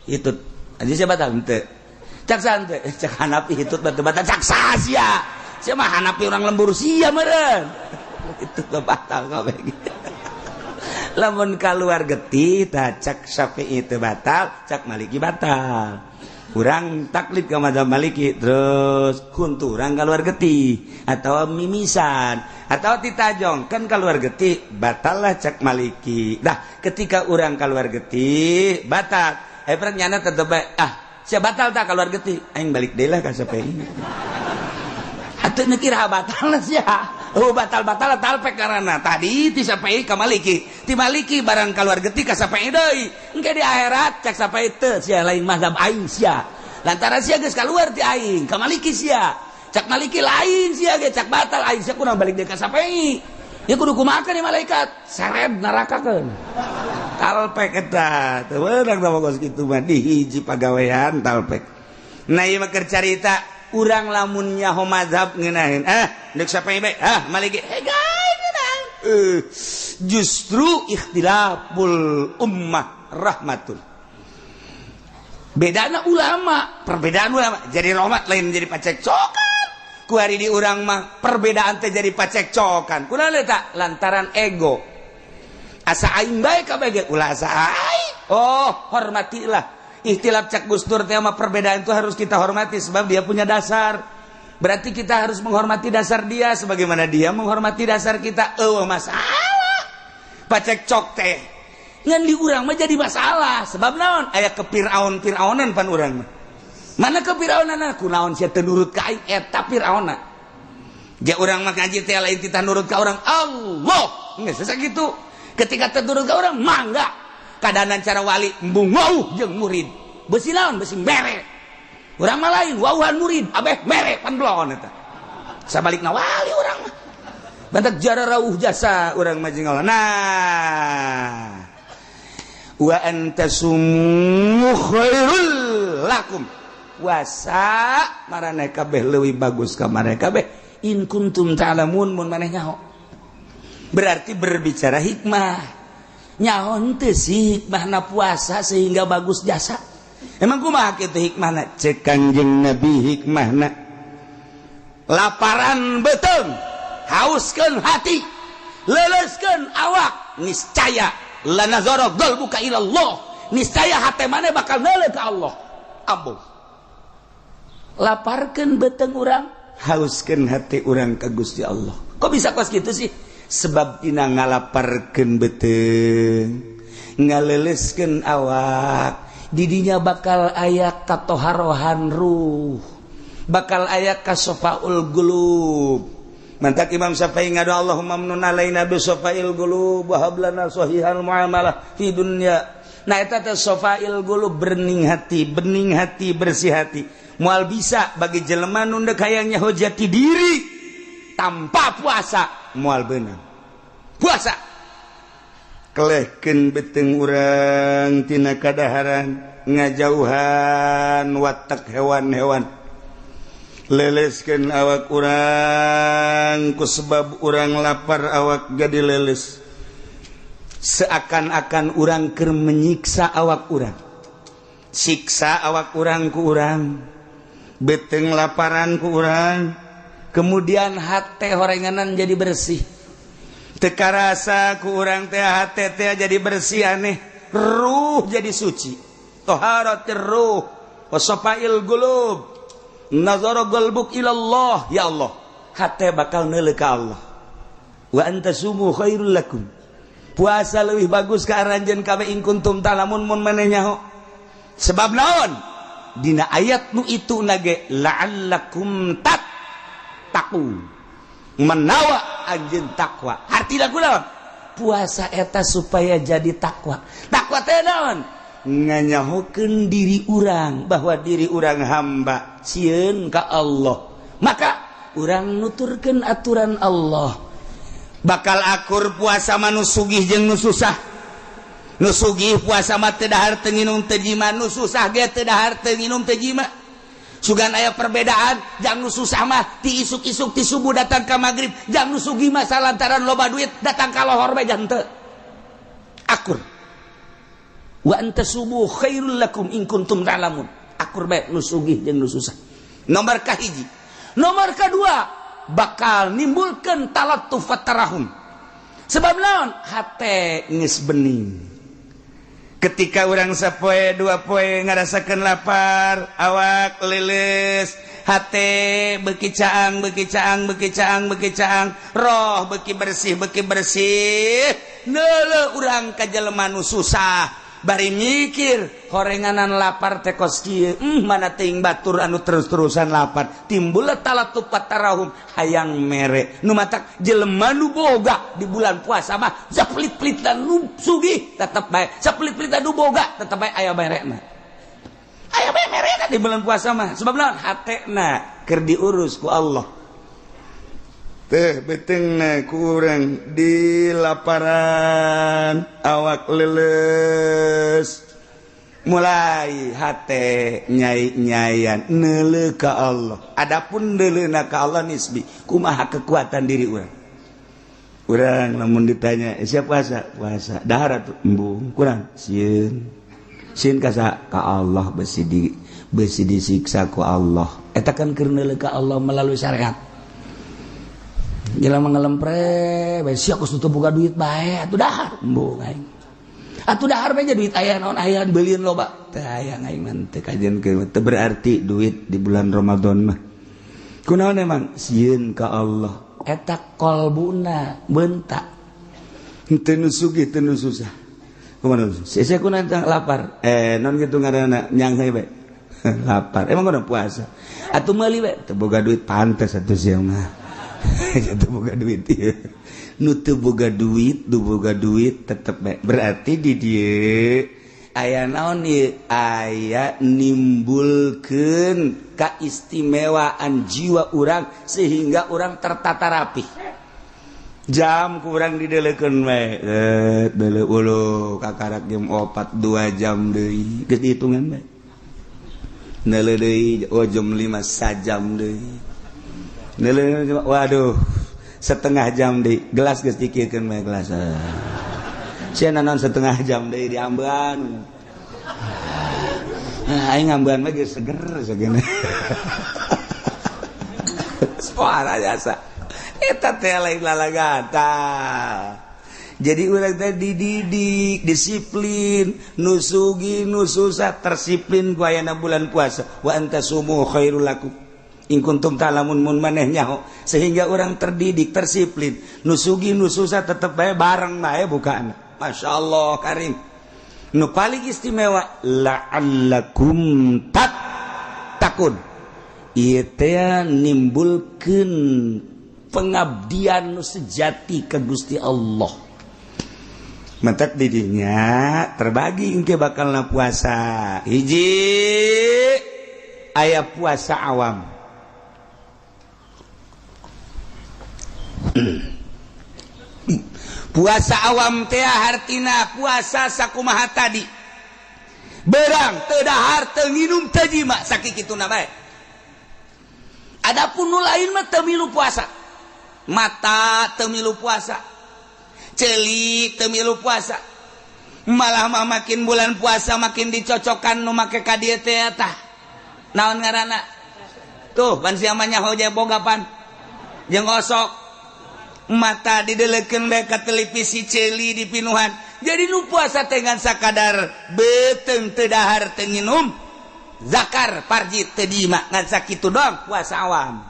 Hitut. Aja sia batal henteu. Cak sante, cak Hanafi hitut batal batal cak sia. Sia mah hanapi urang lembur sia meureun. Itu batal kabeh. Lamun keluar getih tah, cak Syafi'i itu batal, cak Maliki batal. Urang taklid ke mazhab Maliki, terus huntu urang keluar getih atau mimisan atau titajong kan keluar getih, batal lah cak Maliki. Dah, ketika urang keluar getih batal, eh, nyana tetep, ah, sia batal tak keluar getih, aing balik deui lah ka Syafi'i atuh. Nu kira batal sia? Oh, batal batal talpek, karena tadi ti Syafi'i ka Maliki, ti Maliki barang keluar getih ka Syafi'i deui. Engke di akhirat cak Syafi'i teu, sia lain mazhab aing sia, lantaran sia geus keluar ti aing ka Maliki sia. Cak Maliki lain sia ge, cak batal aing sia, kurang balik deui ka Syafi'i ya. Kudu kumaha nih, malaikat seret nerakakeun, talpek eta. Teu meunang tah kos kitu mah, di hiji pagawean talpek. Nah, ieu mah keur carita urang lamun nyaho mazhab ngeunaheun, ah, deuk Syafi'i bae, ah, Maliki, eh, gae eh, justru ikhtilaful ummah rahmatun. Bedana ulama, perbedaan ulama jadi rahmat, lain jadi pacekcokan. Ku hari di urang mah perbedaan teh jadi pacekcokan. Kunaon eta? Lantaran ego, asa aing bae kabeh, ulah asa aing. Oh, hormatilah ikhtilaf. Cak Gus Dur teh mah, perbedaan itu harus kita hormati sebab dia punya dasar. Berarti kita harus menghormati dasar dia sebagaimana dia menghormati dasar kita. Oh, masalah pacekcok teh ngan di urang mah jadi masalah. Sebab naon? Aya ke Fir'aun Fir'aunan pan urang mah. Mana ke Fir'aunan? Kunaon sia teu nurut ka aing? Eta Fir'auna. Ja urang mah ngaji teh lain titah nurut ka orang, Allah geus sakitu. Ketika teu nurut ka orang, mangga kadanan cara wali embung wauh jeung murid, besi naon, besi mere. Urang mah lain, wauhan murid abeh mere, pan belon eta. Sabalikna wali urang mah bantak jara rauh jasa urang mah jeung Allah. Nah, wa an tasumu khairul lakum, puasa maraneh kabeh leuwih bagus ka maraneh kabeh, in kuntum ta'lamun, mun maneh nyaho. Berarti berbicara hikmah, nyaho henteu sih hikmahna puasa sehingga bagus jasa? Emang kumaha kitu hikmahna? Cek Kanjeng Nabi, hikmahna laparan beuteung, hauskeun hati, leleskeun awak, niscaya lanazara qalbuka ilallah, niscaya hate maneh bakal neuleuh ka Allah. Ambung laparkeun beuteung urang, hauskeun hati urang ka Gusti Allah. Kok bisa kos gitu sih? Sebab tina ngalaparkeun beuteung, ngaleleskeun awak, didinya bakal aya katoharohan ruh, bakal aya kasofaul qulub. Mantak Imam Syafi'i ngadu, Allahumma amnun alaina bi sofail qulub wa hab lana sahihal muamalah fi dunya. Nah, eta teh sofail qulub, bening hati, bening hati, bersih hati. Moal bisa bagi jelema nu deuk hayang nyaho jati diri tanpa puasa, moal beunang. Puasa kelehkeun beuteung urang tina kadaharan, ngajauhan watak hewan-hewan, leleskeun awak urang. Ku sebab urang lapar, awak jadi leles, seakan-akan urang keur menyiksa awak urang, siksa awak urang ku urang, beuteung laparan ku urang, kemudian hate horenganan jadi bersih. Teu karasa ku urang teh hate teh jadi bersih, aneh, ruh jadi suci, toharatir ruh wasafail qulub, nazara qalbuk ilallah. Ya Allah, hate bakal neuleuh ka Allah. Wa an tasumu khairul lakum, puasa lebih bagus ka aranjeun kabeh, in kuntum ta'lamun, mun maneh nyaho. Sebab naon? Dina ayat nu itu nage la'allakum tattaqun, menawa anjeun takwa. Hartina kunaon? Puasa eta supaya jadi takwa. Takwa teh naon? Nganyahokeun diri urang bahwa diri urang hamba, sieun ka Allah, maka urang nuturkeun aturan Allah. Bakal akur puasa mah nu sugih jeung nu susah. Nu sugih puasa mah teu dahar, teu nginum, teu jima. Nu susah ge teu dahar, teu nginum, teu jima. Sugan aya perbedaan, jang nu susah mah ti isuk-isuk, ti subuh datang ka magrib, jang nu sugih mah salantaran loba duit datang ka lohor bae jang teu akur. Wa an tasumu khairul lakum in kuntum ta'lamun, akur bae nu sugih jeung nu susah. Nomor kahiji. Nomor kedua, Bakal nimbulkeun talattuf wa tarahum. Sebab naon? Hate geus bening. Ketika urang sapoe dua poe ngarasakeun lapar, awak leuleus, hate beuki caang, beuki caang, beuki caang, beuki caang, roh beuki bersih, beuki bersih. Neuleuh urang ka jelema nu susah, bari mikir horenganan lapar teh kos kieu, mana teuing batur anu terus-terusan lapar. Timbul talattuf tarahum, hayang mere. Nu matak jelema nu boga di bulan puasa mah sapelit-pelitan nu sugih tetep bae, sapelit-pelitan nu boga tetep bae aya merena. Aya bae merena di bulan puasa mah. Sebab naon? Hatena keur diurus ku Allah. Teh beuteungna ku urang di laparan, awak leuleus, mulai hate nyai-nyayan neuleuh ka Allah. Adapun neuleuhna ka Allah nisbi, kumaha kekuatan diri urang. Urang lamun ditanya, "Eh, siap puasa?" "Puasa." "Dahar atuh?" "Embung." "Kurang sieun." "Sieun ka saha?" "Ka Allah, besi disiksa ku Allah." Eta kan keur neuleuh ka Allah melalui syariat. Jelema ngelempre bae, sia kos teu boga duit bae atuh dahar. "Embung aing." "Atuh dahar bae, duit aya naon, aya beulieun loba." "Teu hayang aing mah, teu kajian teu berarti duit di bulan Ramadan mah." "Kunaon emang?" "Sieun ka Allah." Eta kolbuna bentak. Teu nu sugih, teu nu susah. Kumaha sia kunaon lapar? Eh, non kitu ngaranna, nyanghe bae. Lapar. Emang kudu puasa. Atuh meuli bae. "Teu boga duit." "Pantes atuh sia mah. Teu boga duit ieu." Nu teu boga duit, nu boga duit tetep bae. Berarti di dieu aya naon ieu? Aya nimbulkeun kaistimewaan jiwa urang sehingga urang tertata rapi. Jam kurang dideleukeun we. Eh, deuleu ulu kakarak jam 4, 2 jam deui. Geus dihitungan bae. Neuleuh deui, oh, jam 5, sajam deui. Neuleuh, waduh, setengah jam deui. Gelas geus dikirkeun bae gelas. Sia naon setengah jam deui diambean. Nah, aing ngambean mah geus seger segene. Suara jasa. Eta teh lain lalagata. Jadi urang teh dididik disiplin, nu sugih nu susah tersiplin ku ayana bulan puasa. Wa antasumu khairul lakum in kuntum ta'lamun, mun maneh nyaho, sehingga orang terdidik tersiplin, nu sugih nu susah tetep bae bareng bae bukaan. Masya Allah karim. Nu paling istimewa, la'allakum tattaqun. Ieu teh nimbulkeun pengabdian nu sejati ke Gusti Allah. Mentek didinya terbagi engke bakalna puasa. Hiji, aya puasa awam. Puasa awam teh hartina puasa sakumaha tadi, berang teu dahar, teu nginum, teu jima, sakituna bae. Adapun nu lain mah teu milu puasa. Mata teu milu puasa, ceuli teu milu puasa. Malah mah makin bulan puasa makin dicocokkan nu make ka dieu teh. Tah, naon ngaranna tuh? Ban sia mah nyaho boga pan jeung osok. Mata didelekeun bae ka televisi, ceuli dipinuhan. Jadi nu puasa teh ngan sakadar beuteung teu dahar, teu nginum, zakar parji teu jima, ngan sakitu doang puasa awam.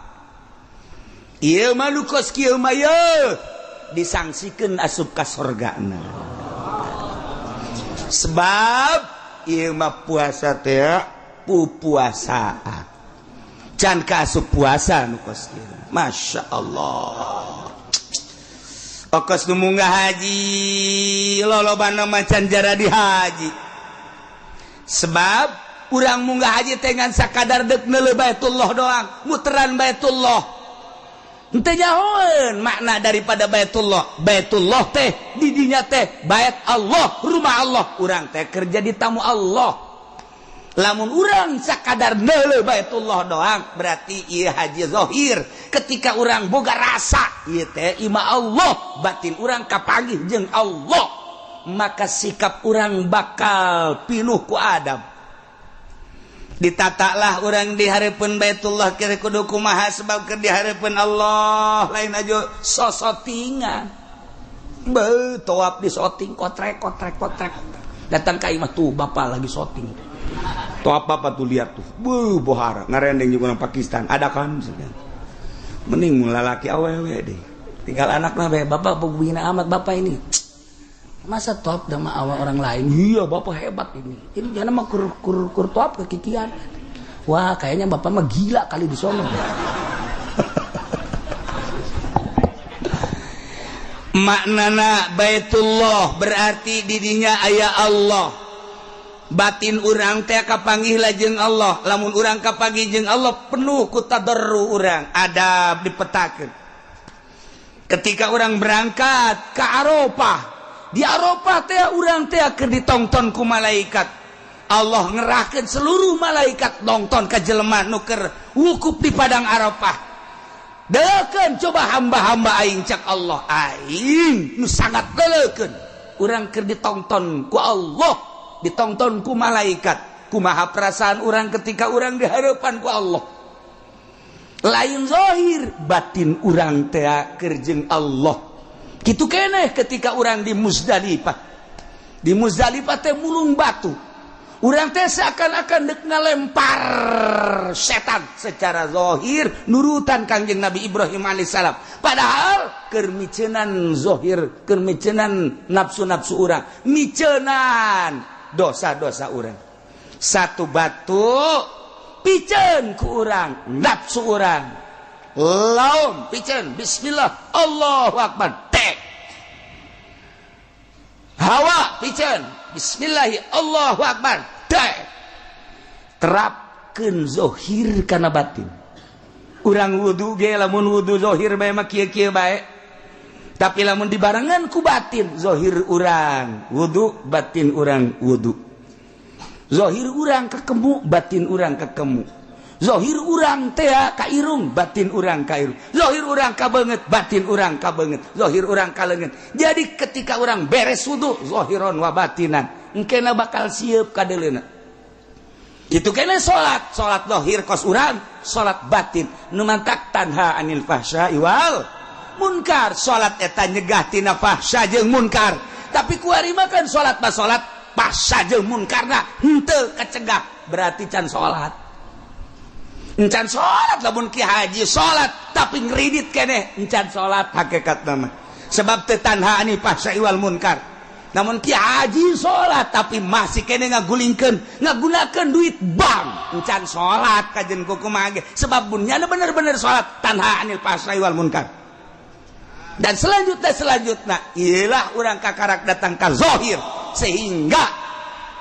Ieu mah nu kos kieu mah ye disangsikeun asup ka sorgana, sebab ieu mah puasa teh pupuasaan, can ka asup puasa nu kos kieu. Masya Allah. Okos nu munggah haji lolobana macan jara di haji, sebab urang munggah haji teh ngan sakadar dek neuleuh Baitullah doang, muteran Baitullah. Henteu nyahoeun makna daripada Baitullah. Baitullah teh didinya teh bait Allah, rumah Allah. Urang teh kerja di tamu Allah. Lamun urang sakadar neuleuh Baitullah doang, berarti ieu haji zahir. Ketika urang boga rasa ieu teh imah Allah, batin urang kapanggih jeung Allah, maka sikap urang bakal pinuh ku adab. Ditatalah urang di hareupeun Baitullah kira kudu kumaha, sebab keur di hareupeun Allah lain aja sosotingan. Be tawaf di soting kotrek kotrek kotrek. Datang ka imah tuh bapak lagi soting. Tawaf bapak tuh lihat tuh. Beuh bohara ngarendeng juga orang Pakistan. Ada kan mending lalaki awewe deh. Tinggal anakna bae, bapak bina amat bapak ini. Masa top sama awal orang lain? Iya, bapak hebat ini. Ini jangan mah kur kur kur top kekikian. Wah, kayaknya bapak mah gila kali di sono. Maknana Baitullah berarti didinya aya Allah. Batin urang teh kapanggih lajeng Allah. Lamun urang kapanggih jeung Allah penuh ku tadarru urang, adab dipetakeun. Ketika urang berangkat ke Arafah, di Arafah teh urang teh keur ditongton ku malaikat. Allah ngerahkeun seluruh malaikat nonton ka jelema nu keur wukuf di padang Arafah. Deukeun coba hamba-hamba aing cak Allah, aing nu sangat deukeun. Urang keur ditongton ku Allah, ditongton ku malaikat. Kumaha perasaan urang ketika urang di hadapan ku Allah? Lain zahir, batin urang teh keur jeung Allah. Kitu keneh ketika urang di Muzdalifah. Di Muzdalifah teh mulung batu. Urang teh seakan-akan dek ngalempar setan secara zahir nurutan Kangjeng Nabi Ibrahim alaihissalam. Padahal keur micenan zahir, keur micenan nafsu-nafsu urang, micenan dosa-dosa urang. Satu batu piceun ku urang, nafsu urang. Laum piceun, bismillah, Allahu akbar. Hawa piceun, bismillahi Allahu akbar. Dek. Terapkeun zahir kana batin. Urang wudu ge lamun wudu zahir bae mah kieu-kieu bae. Tapi lamun dibarengan ku batin, zahir urang wudu, batin urang wudu. Zahir urang kekemu, batin urang kekemu. Zahir urang teh ka irung, batin urang ka irung. Zahir urang ka beungeut, batin urang ka beungeut. Zahir urang ka leungeun. Jadi ketika urang beres wudu, zahiron wa batinan, engkena bakal siap ka deuleuna. Kitu kene salat, salat zahir kos urang, salat batin nu mantak tanha anil fahsya'i wal munkar. Salat eta nyegah tina fahsya jeung munkar. Tapi kuari mah kan salat mah salat fahsya jeung munkarna henteu kacegah, berarti can salat. Encan salat lamun ki haji salat tapi ngridit keneh encan salat hakikat nama. Sebab teu tanha ani fahsya wal munkar. Namun ki haji salat tapi masih keneh ngagulingkeun, ngagunakeun duit bank, encan salat kajen kumaha ge. Sebab bunyana bener-bener salat tanha anil fahsya wal munkar. Dan selanjutnya ialah urang kakarak datang ka zahir sehingga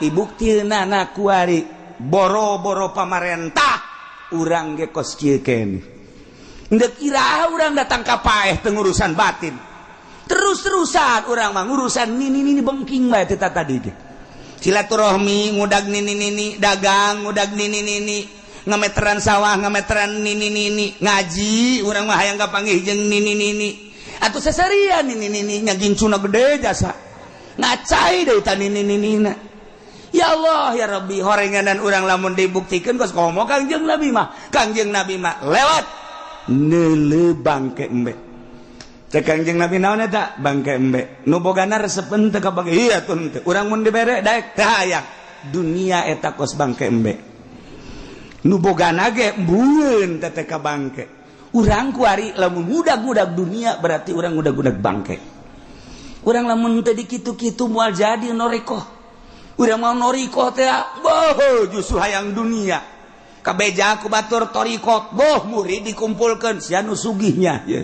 dibuktina na kuari boro-boro pamarentah urang ge kos kieu keneh. Ndek iraha urang datang ka paeh teu ngurusan batin. Terus-terusan urang mah ngurusan nini-nini bengking bae teh tadi teh. Silaturahmi ngudag nini-nini, dagang ngudag nini-nini, ngameteran sawah ngameteran nini-nini, ngaji urang mah hayang kapanggih jeung nini-nini. Atuh seserian nini-nini nya gincuna gede jasa. Ngacai deui ta nini-ninina. Ya Allah ya Rabbi, horenganan urang lamun dibuktikan kos komo Kangjeng Nabi mah. Kangjeng Nabi mah lewat neuleuh bangke embe. Cek Kangjeng Nabi naon eta bangke embe? Nu bogana resep henteu ka bangke. Iya tuh henteu. Urang mun dibere daek teu hayang. Dunia eta kos bangke embe. Nu bogana ge embueun teh ka bangke. Urang kuari lamun ngudag-ngudag dunia berarti urang ngudag-ngudag bangke. Urang lamun teu dikitu-kitu moal jadi norikoh. Udah mau norikoh teh boh justru hayang dunia. Kabeja ku batur torikot boh murid dikumpulkeun sia nu sugihnya ye.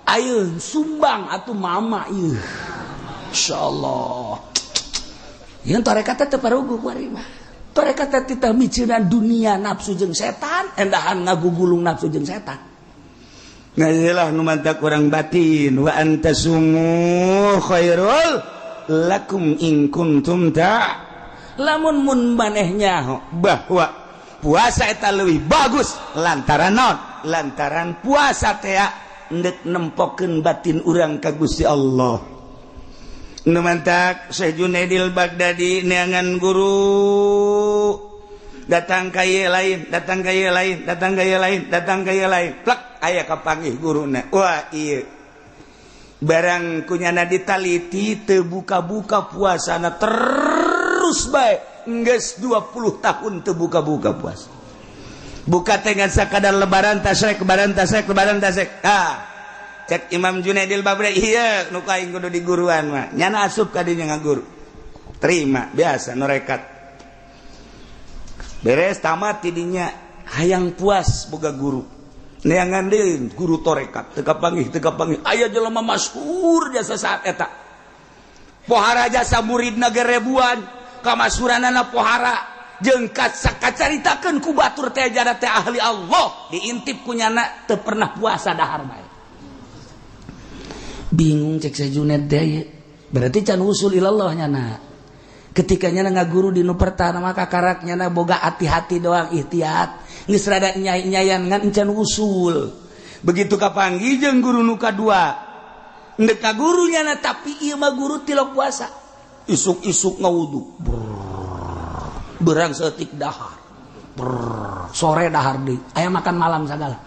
Ayo sumbang atuh mama ieu. Insyaallah. Yang tarekat teh teu paruguh kuari mah. Tarekat teh titah miceunan dunia nafsu jeung setan, endahan ngagugulung nafsu jeung setan. Ngajelah nu mantak urang batin wa antasumu khairul lakum in kuntum ta. Lamun mun manehnya bahwa puasa eta leuwih bagus lantaran naon? Lantaran puasa teh endek nempokeun batin urang ka Gusti Allah. Nu mantak Syekh Junaidil Baghdadi neangan guru Datang ka ieu lain, datang ka ieu lain, datang ka ieu lain, datang ka ieu lain. Plek aya kapanggih guruna. Wah, ieu barang kunyana ditaliti teu buka-buka puasana terus bae. Geus 20 tahun teu buka-buka puasa. Buka teh ngan sakadar lebaran tasrek, lebaran tasrek, lebaran tasrek. Ah, cek Imam Junaidil Bagdadi, iya nu aing kudu diguruan mah. Nyana asup ka dinya ngaguru. Terima biasa norekat. Beres tamat tidinya hayang puas boga guru. Neangan deui guru torekat, teu kapanggih, teu kapanggih. Aya jelema masyhur jasa saat eta. Pohara jasa muridna ge ribuan, kamasuranana pohara. Jeung kacaritakeun ku batur teh jada teh ahli Allah, diintip ku nyana teu pernah puasa dahar bae. Bingung cek Syekh Junaid teh, berarti can usul ilallah nyana. Ketika nyana ngaguru di nu pertama maka karak nyana boga hati-hati doang ikhtiat, geus rada nyai-nyayan ngan can usul. Begitu kapanggih jeung guru nu kadua, ndek ka guru nyana tapi ieu mah guru tilok puasa. Isuk-isuk ngawudu. Berang setik dahar. Brrr, sore dahar deui. Aya makan malam sagala.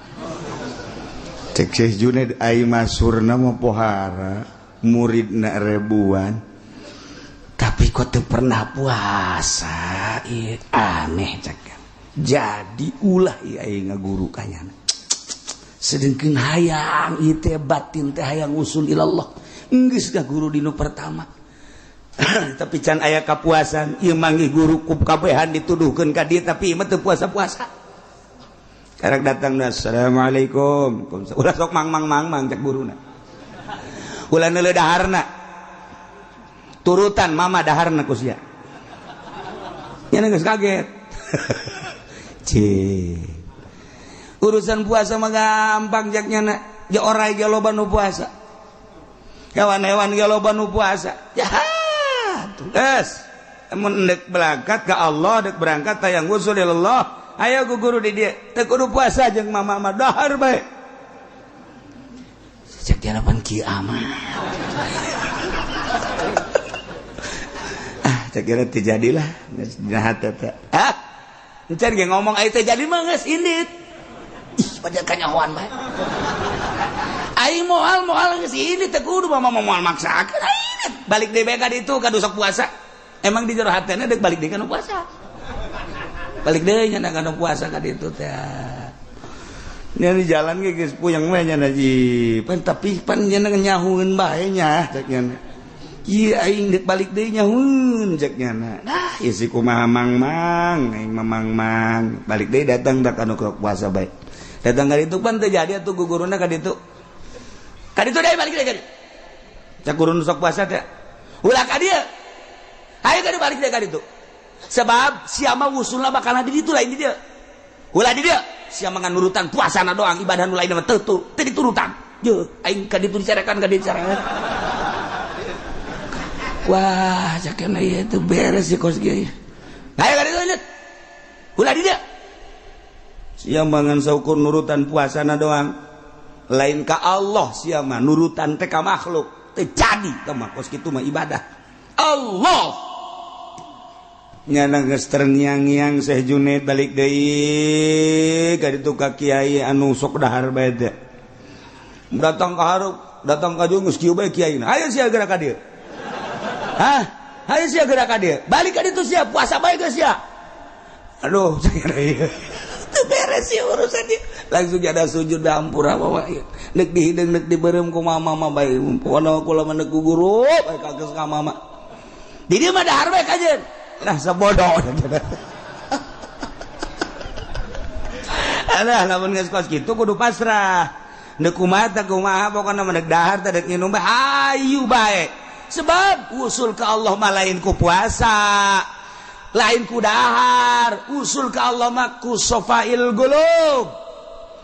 Cek Syekh Junaid ai masurna mah pohara muridna ribuan tapi kok teu pernah puasa. Ieu aneh cek. Jadi ulah ieu aing ngaguru ka nyana. Sedengkeun hayang ieu teh batin teh hayang usul ilallah. Geus guru di nu pertama. Tapi can aya kapuasan, ieu manggih guru ku kabehan dituduhkeun ka dieu tapi ieu mah teu puasa-puasa. Karek datang, assalamualaikum. Ulah sok mang mang mang mang cek guruna. Ulah neuleuh daharna. Turutan mama daharna ku sia. Nya geus kaget. Cih. Urusan puasa mah gampang cek nyana. Ja orai ge loba nu puasa. Hewan-hewan ge loba nu puasa. Ya geus. Mun deuk berangkat ka Allah, deuk berangkat hayang usul ilallah. Ayo ku guru di dia, teu kudu puasa jeung mama mah dahar bae. Cek dia lapan kieu amat. Ah, cek kira teu jadilah geus dina hate teh. Ah, encan ge ngomong aya teu jadi mah geus indit. Ih, pada kanyahoan bae. Aing moal moal geus indit teu kudu mama moal maksakeun aing. Balik deui bae ka ditu ka sok puasa. Emang di jero hatena deuk balik deui ka nu puasa. Balik deui nya kana puasa ka ditu teh. Nya di jalan ge geus puyeng we nya ji. Pan tapi pan nya nyahueun bae nya cek nya. Ieu aing deuk balik deui nyahueun cek nya. Nah, ieu si kumaha mang-mang, aing mah mang-mang. Balik deui datang da ka nu puasa bae. Datang ka ditu pan teu jadi atuh guguruna ka ditu. Ka ditu deui balik deui ka ditu. Cek guru nu sok puasa teh. Ulah ka dieu. Hayu ka dieu balik deui ka ditu. Sebab siapa wusulna bakal di ditu lain di dieu. Ulah di dieu, siapa ngan nurutan puasana doang, ibadah nu lain mah teu teu diturutan. Ye, aing ka ditu dicarekan ka dieu dicarekan. Wah, cakena ieu teu beres si kos kieu. Hayu ka ditu lanjut. Ulah di dieu. Siapa ngan saukur nurutan puasana doang. Lain ka Allah siapa nurutan teh ka makhluk. Teu jadi teh mah kos kitu mah ibadah. Allah nyana geus terngiang-ngiang Syekh Junaid balik deui ka ditu ka kiai anu sok dahar bae teh. Datang ka hareup, datang ka dieu geus kieu bae kiaina. Hayu sia geura ka dieu. Hah? Hayu sia geura ka dieu. Balik ka ditu sia puasa bae geus sia. Aduh, teu beres sih urusan ieu. Langsung ada sujud hampura mama ieu. Neuk dihideung neuk dibeureum ku mama mah bae. Pokona kula mah neuk ku guru bae kageus ka mama. Di dieu mah dahar bae kajeun. Nah sebodoh. Alah lamun geus kos kitu kudu pasrah. Neuk kumaha teh kumaha pokona mah deuk dahar teh deuk nginum bae hayu bae. Sebab usul ka Allah mah lain ku puasa, lain ku dahar, usul ka Allah mah ku sofail qulub.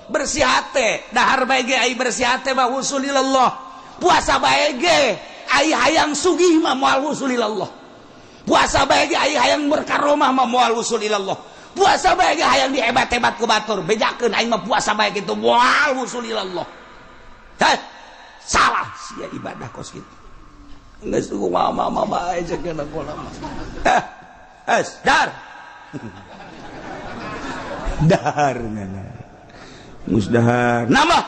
Bersih hate, dahar bae ge ai bersih hate mah usul ilallah. Puasa bae ge ai hayang sugih mah moal usul ilallah. Puasa bae ge ai hayang berkaromah mah moal usul ilallah. Puasa bae ge hayang dihebat-hebat ku batur, bejakeun aing mah puasa bae kitu moal usul ilallah. Heh, salah sia ibadah kos kitu. Geus kumaha mama bae cek kana kula mah. Eh, es dar. Dahar geus dahar nambah.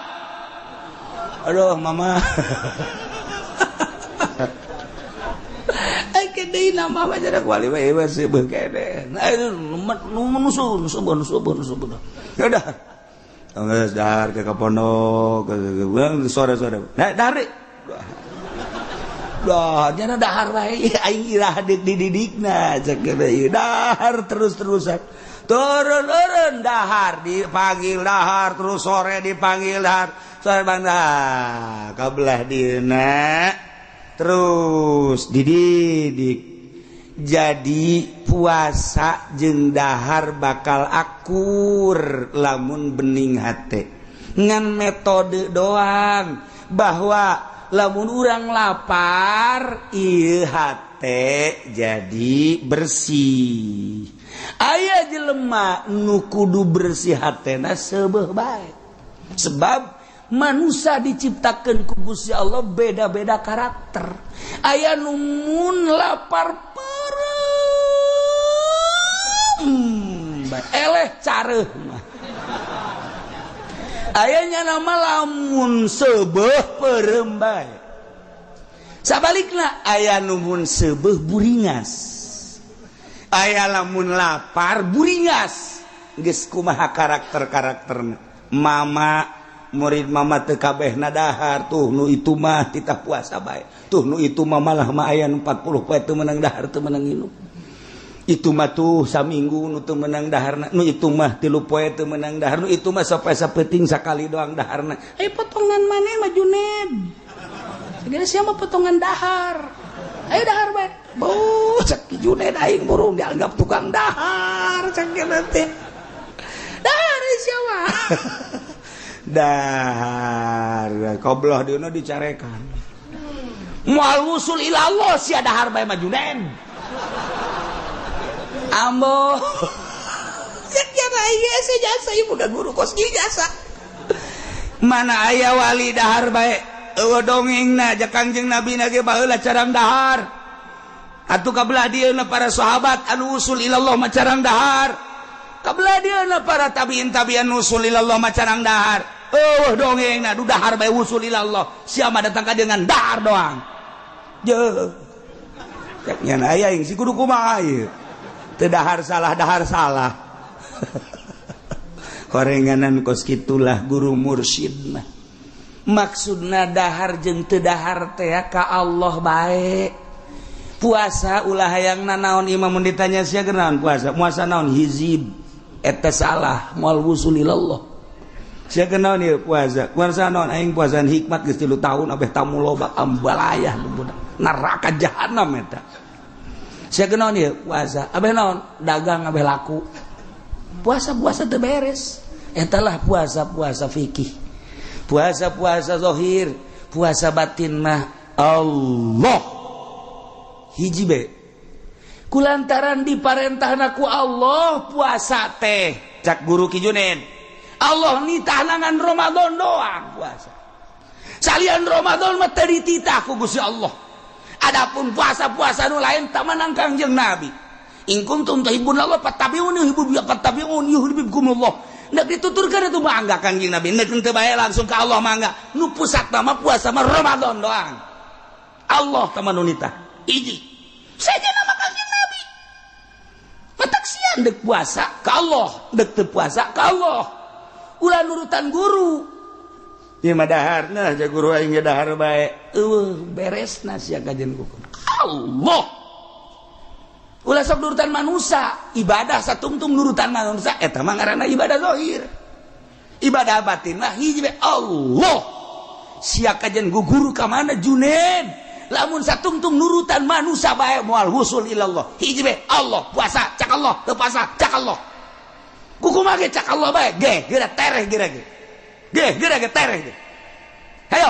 Aduh mama. Ai deui nambah mah jadi wali we seubeuh kene. Nu subuh subuh subuh. Ya dah. Geus dahar ke pondok sore-sore. Nah dahar. Dah, nyana dahar wae aing irah dididikna cek ieu dahar terus-terusan. Turun-turun dahar dipanggil dahar terus sore dipanggil dahar. Sore bangda kabelah dina terus dididik. Jadi puasa jeung dahar bakal akur lamun bening hate. Ngan metode doang bahwa lamun urang lapar ieu hate jadi bersih. Aya jelema nu kudu bersih hatena seubeuh bae. Sebab manusia diciptakeun ku Gusti Allah beda-beda karakter. Aya nu mun lapar peureum bae eleh careuh mah. Ayahnya nama lamun seubeuh peureum bae. Sabalikna aya nu mun seubeuh buringas. Aya lamun lapar buringas. Geus kumaha karakter-karakterna. Mama murid mama teu kabehna dahar tuh nu itu mah titah puasa bae. Tuh nu itu mah malah mah aya nu 40 poe teu meunang dahar teu meunang nginum. Itu mah tuh saminggu nu teu meunang daharna, nu itu mah 3 poe teu meunang dahar, nu itu mah sampai sapeting sakali doang daharna. Eh potongan maneh mah Juned. Segala sia mah potongan dahar. Ayo dahar bae. Beuh cek Juned aing burung dianggap tukang dahar cek teh. Dahar sia mah. Dahar kobloh dieuna dicarekan. Moal wusul ila Allah sia dahar bae mah Juned. Ambo jasa ibu guru kos jasa mana aya wali dahar bae eueuh dongengna ja Kangjeng Nabi na ge baheula carang dahar atuh kabelah dieuna para sahabat anu usul ilallah mah carang dahar kabelah dieuna para tabiin tabian usul ilallah mah carang dahar eueuh dongengna du dahar bae usul ilallah sia mah datang ka dengan dahar doang je cek nya aya yang si kudu kumaha ieu teu dahar salah dahar salah. Korenganan kos kitulah guru mursyid mah. Maksudna dahar jeung teu dahar teh ka Allah bae. Puasa ulah hayang nanaon imam mun ditanya sia genaon puasa? Puasa naon hizib. Eta salah moal wusul ilallah. Sia genaon ieu puasa? Puasa naon aing puasaan hikmat geus 3 tahun abeh tamu loba ambalayah budak. Neraka jahanam eta. Sia genaon ieu puasa? Abeh naon? Dagang abeh laku. Puasa-puasa teu beres. Eta lah puasa-puasa fikih. Puasa-puasa zahir, puasa batin mah Allah. Hiji be. Kulantaran diparentahna ku Allah puasa teh. Cak guru Ki Juned. Allah nitahna ngan Ramadan doang puasa. Salian Ramadan mah teu dititah ku Gusti Allah. Adapun puasa-puasa nu lain tak menang Kangjeng Nabi. In kuntum tuhibbun Allah fattabi'uni fattabi'uni yuhibbukumullah. Nek dituturkeun itu mangga Kangjeng Nabi. Nek teu bae langsung ka Allah mangga. Nu pusat mah puasa mah Ramadan doang. Allah tah nu nitah. Hiji. Saja nama Kangjeng Nabi. Matak sian dek puasa ka Allah, dek teu puasa ka Allah. Ulah nurutan guru. Ieu mah dahar nah ja guru aing ge dahar bae. Eueuh beresna sia kajian hukum. Allah. Ulah sok nurutan manusia, ibadah satungtung nurutan manusia eta mah ngaranna ibadah zahir. Ibadah batin mah hiji bae Allah. Sia kajian guru ka mana Juned? Lamun satungtung nurutan manusia bae moal wusul ilallah. Hiji bae Allah, puasa cak Allah, teu puasa cak Allah. Kukumaha ge cak Allah bae, ge geura tereh geura ge. Ge geura ge tereh ge. Hayo.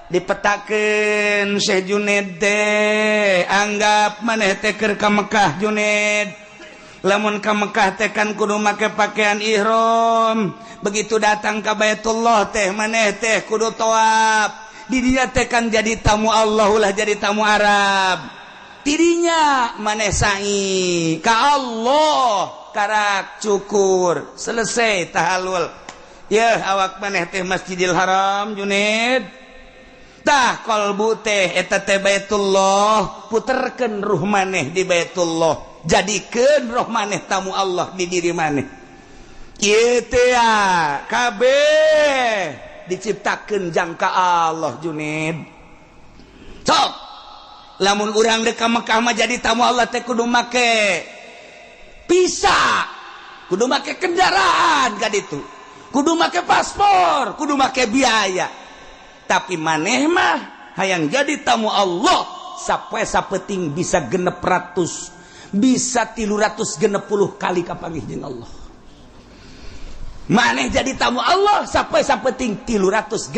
Dipetakeun Syekh Juned teh anggap maneh teh keur ka Mekah Juned. Lamun ka Mekah teh kan kudu make pakaian ihram. Begitu datang ka Baitullah teh maneh teh kudu tawaf. Di dinya teh kan jadi tamu Allah ulah jadi tamu Arab. Tidinya maneh sa'i ka Allah. Karak cukur selesai tahalul. Ya awak maneh teh Masjidil Haram Junid. Tah qalbu teh eta teh Baitullah, puterkeun ruh maneh di Baitullah. Jadikeun roh maneh tamu Allah di diri maneh. Ieu teh kabeh diciptakeun jangka Allah Junid. Sok lamun urang dek ka Mekah mah jadi tamu Allah teh kudu make visa, kudu make kendaraan ka ditu, kudu make paspor, kudu make biaya. Tapi maneh mah hayang jadi tamu Allah sapoe sapeting bisa 600, bisa 360 kali kapanggih jeung Allah. Maneh jadi tamu Allah sapoe sapeting 360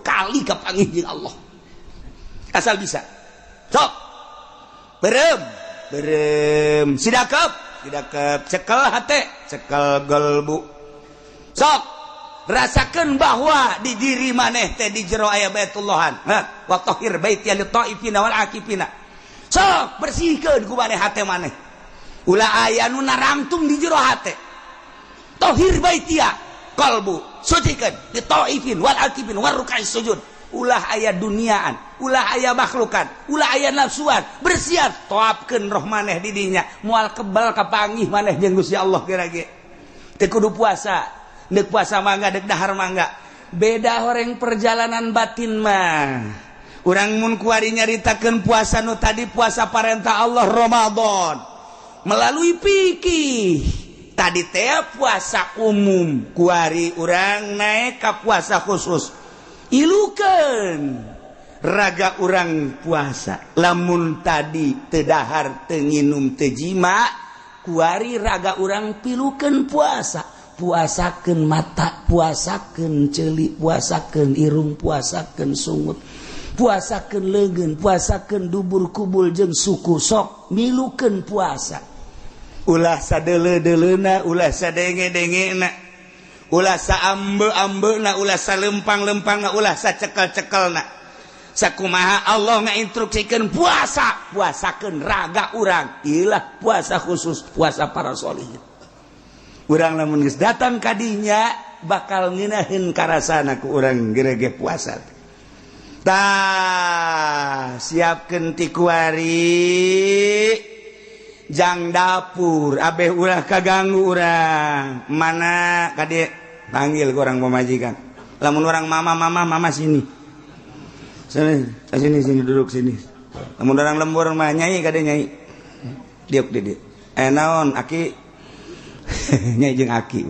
kali kapanggih jeung Allah. Asal bisa. Sok. Berem, berem, sidakep, sidakep, cekel hate, cekel gelbu. Sok, rasakan bahwa di diri maneh teh di jero aya Baitullahan. Ha, wa tahhir baiti lit taifina wal akifina. Sok, bersihkeun ku maneh hate maneh. Ulah aya nu narangtung di jero hate. Tahhir baitia qalbu, sucikeun li taifin wal akifin war ruk'is sujud. Ulah aya duniaan, ulah aya makhlukan, ulah aya nafsuan, bersiap toapkeun roh maneh di dinya, moal kebal kapanggih maneh jeung Gusti Allah kira-kira. Teu kudu puasa, deuk puasa mangga, deuk dahar mangga. Beda horeng perjalanan batin mah. Urang mun kuari nyaritakeun puasa nu tadi puasa parentah Allah Ramadan melalui fikih. Tadi teh puasa umum, kuari urang naik ka puasa khusus. Ilukeun raga urang puasa. Lamun tadi teu dahar, teu nginum, teu jima, kuari raga urang pilukeun puasa. Puasakeun mata, puasakeun ceuli, puasakeun irung, puasakeun sungut, puasakeun leungeun, puasakeun dubur kubul jeung suku. Sok milukeun puasa. Ulah sadeuleu-deuleuna, ulah sadenge-dengena, ulah saambe-ambena, ulah salempang-lempangna, ulah sacekel-cekelna. Sakumaha Allah ngainstruksikeun puasa, puasakeun raga urang. Ilah puasa khusus, puasa para sholihin. Urang lamun geus datang ka dinya bakal ngeunaheun karasana ku urang gerege puasa. Tah, siapkeun ti kuari jang dapur, abeh ulah kaganggu urang. Mana kade panggil ke orang pemajikan. Lamun orang mama mama mama sini. Sini, sini sini duduk sini. Lamun orang lembur mah nyai kade nyai. Diuk di dieu. Eh naon aki nyai jeung aki.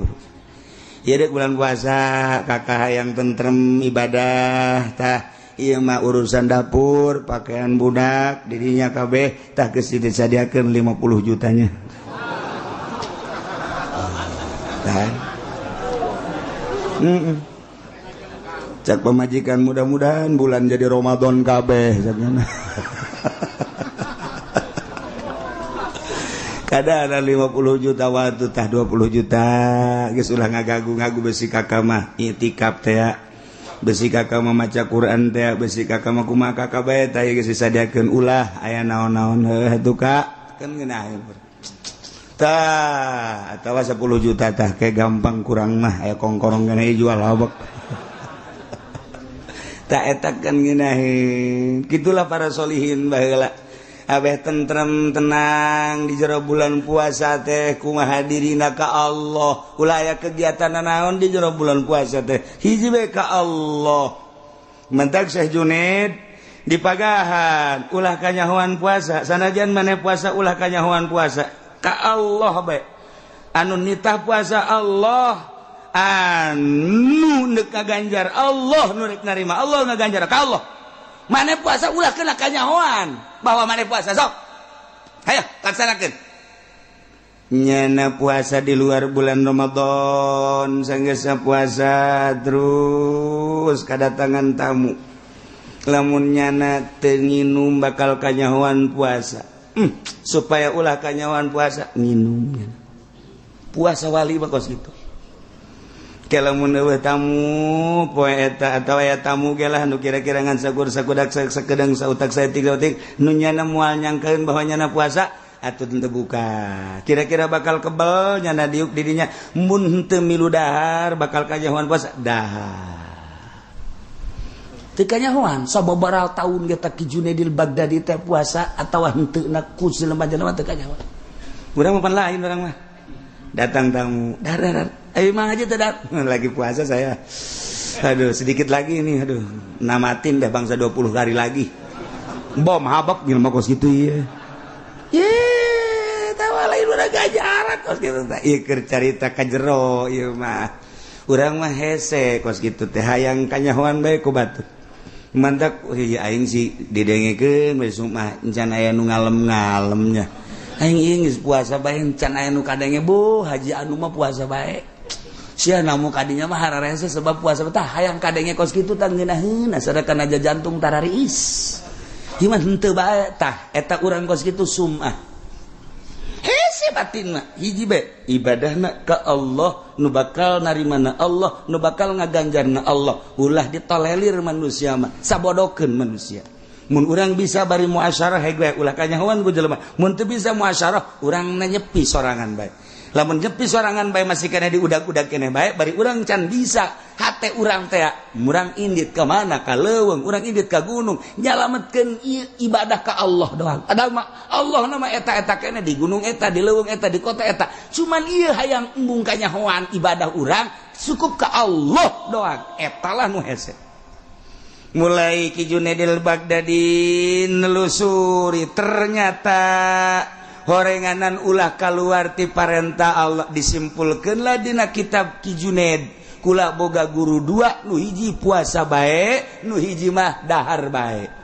Ieu deuk bulan puasa kakak hayang tentrem ibadah tah. Ieu mah urusan dapur, pakaian budak, dirinya kabeh tah geus disadiakeun 50 jutanya. Tah. Cak pemajikan mudah-mudahan bulan jadi Ramadan kabeh caknya. Kada ada 50 juta waktu tah 20 juta geus ulah ngagagu-ngagu besi kakak mah itikaf teh besi kakak mah maca Quran teh besi kakak mah kumaha kakak bae tah geus disadiakeun ulah aya naon-naon heuh atuh kak kan ngeunah tah atawa 10 juta tah kayak gampang kurang mah aya kongkorong kana jual habek tak eta kan ngeunaheun. Kitulah para solihin baheula abeh tentrem tenang di jero bulan puasa teh kumaha dirina ka Allah. Ulah aya kegiatan naon di jero bulan puasa teh hiji bae ka Allah. Mentak Syekh Junaid dipagahan ulah kanyahoan puasa, sanajan maneh puasa ulah kanyahoan puasa ka Allah bae. Anu nitah puasa Allah, anu neuk ngaganjar Allah, nu rek narima Allah ngaganjar ka Allah. Maneh puasa ulah kena kanyahoan bahwa maneh puasa. Sok hayo laksanakeun. Nyana puasa di luar bulan Ramadan sanggeusna puasa terus kadatangan tamu. Lamun nyana teu nginum bakal kanyahoan puasa. Supaya ulah kanyahoan puasa nginum. Puasa wali mah kos kitu. Lamun eueuh tamu poe eta atawa aya tamu ge lah nu kira-kira ngan sakur sakudak sakedeng sautak saeutik sautik nu nyana moal nyangkeun bahwa nyana puasa Atuh teu buka, kira-kira bakal kebel nyana diuk didinya. Mun henteu milu dahar, bakal kanyahoan puasa dahar. Teu kanyahoan sababaraha tahun ge Ki Junaidil Baghdadi teh puasa atawa henteu na ku jelema-jelema teu kanyahoan. Urang mah pan lain, urang mah datang tamu, dar dar, ayo Mang Haji, tidak lagi puasa saya. Aduh, sedikit lagi ini, aduh, namatin dah bangsa 20 hari lagi. Bom habak jelema kos kitu ieu. Ye, tawa lain urang gajaran kos kitu teh. Ieu keur carita ka jero ieu mah. Urang mah hese kos kitu teh, hayang kanyahoan bae ku batur. Mantak ieu aing sih didengekeun we mah encan aya nu ngalem-ngalemnya. Aing ieu geus puasa bae, encan aya nu kadenge. Bu Haji anu mah puasa bae. Sia namu kadinya mah hararese sebab puasa tah hayang kadenge kos kitu tah ngeunaheun, sadakan aja jantung tarariis. Gimana henteu bae tah eta urang kos kitu sumah. Hese batin mah hiji bae, ibadahna ka Allah, nu bakal narimana Allah, nu bakal ngaganjarna Allah. Ulah ditolelir manusia mah, sabodokeun manusia. Mun urang bisa bari muasyarah hege, ulah kanyahoan ku jelema. Mun teu bisa muasyarah, urang nyepi sorangan bae. Lamun nyepi sorangan bae masih kena diudag-udag keneh bae, bari urang can bisa hate urang teh murang indit ka mana, ka leuweung, urang indit ka gunung, nyalametkeun ibadah ka Allah doang. Ada mah Allah nama eta-eta keneh di gunung eta, di leuweung eta, di kota eta. Cuman ieu hayang embung kanyahoan ibadah urang cukup ka Allah doang. Eta lah nu hese. Mulai Ki Junaidil Baghdadi nelusuri, ternyata horenganan ulah keluar ti parentah Allah. Disimpulkanlah dina kitab Ki Junaid, kula boga guru dua, nu hiji puasa bae, nu hiji mah dahar bae.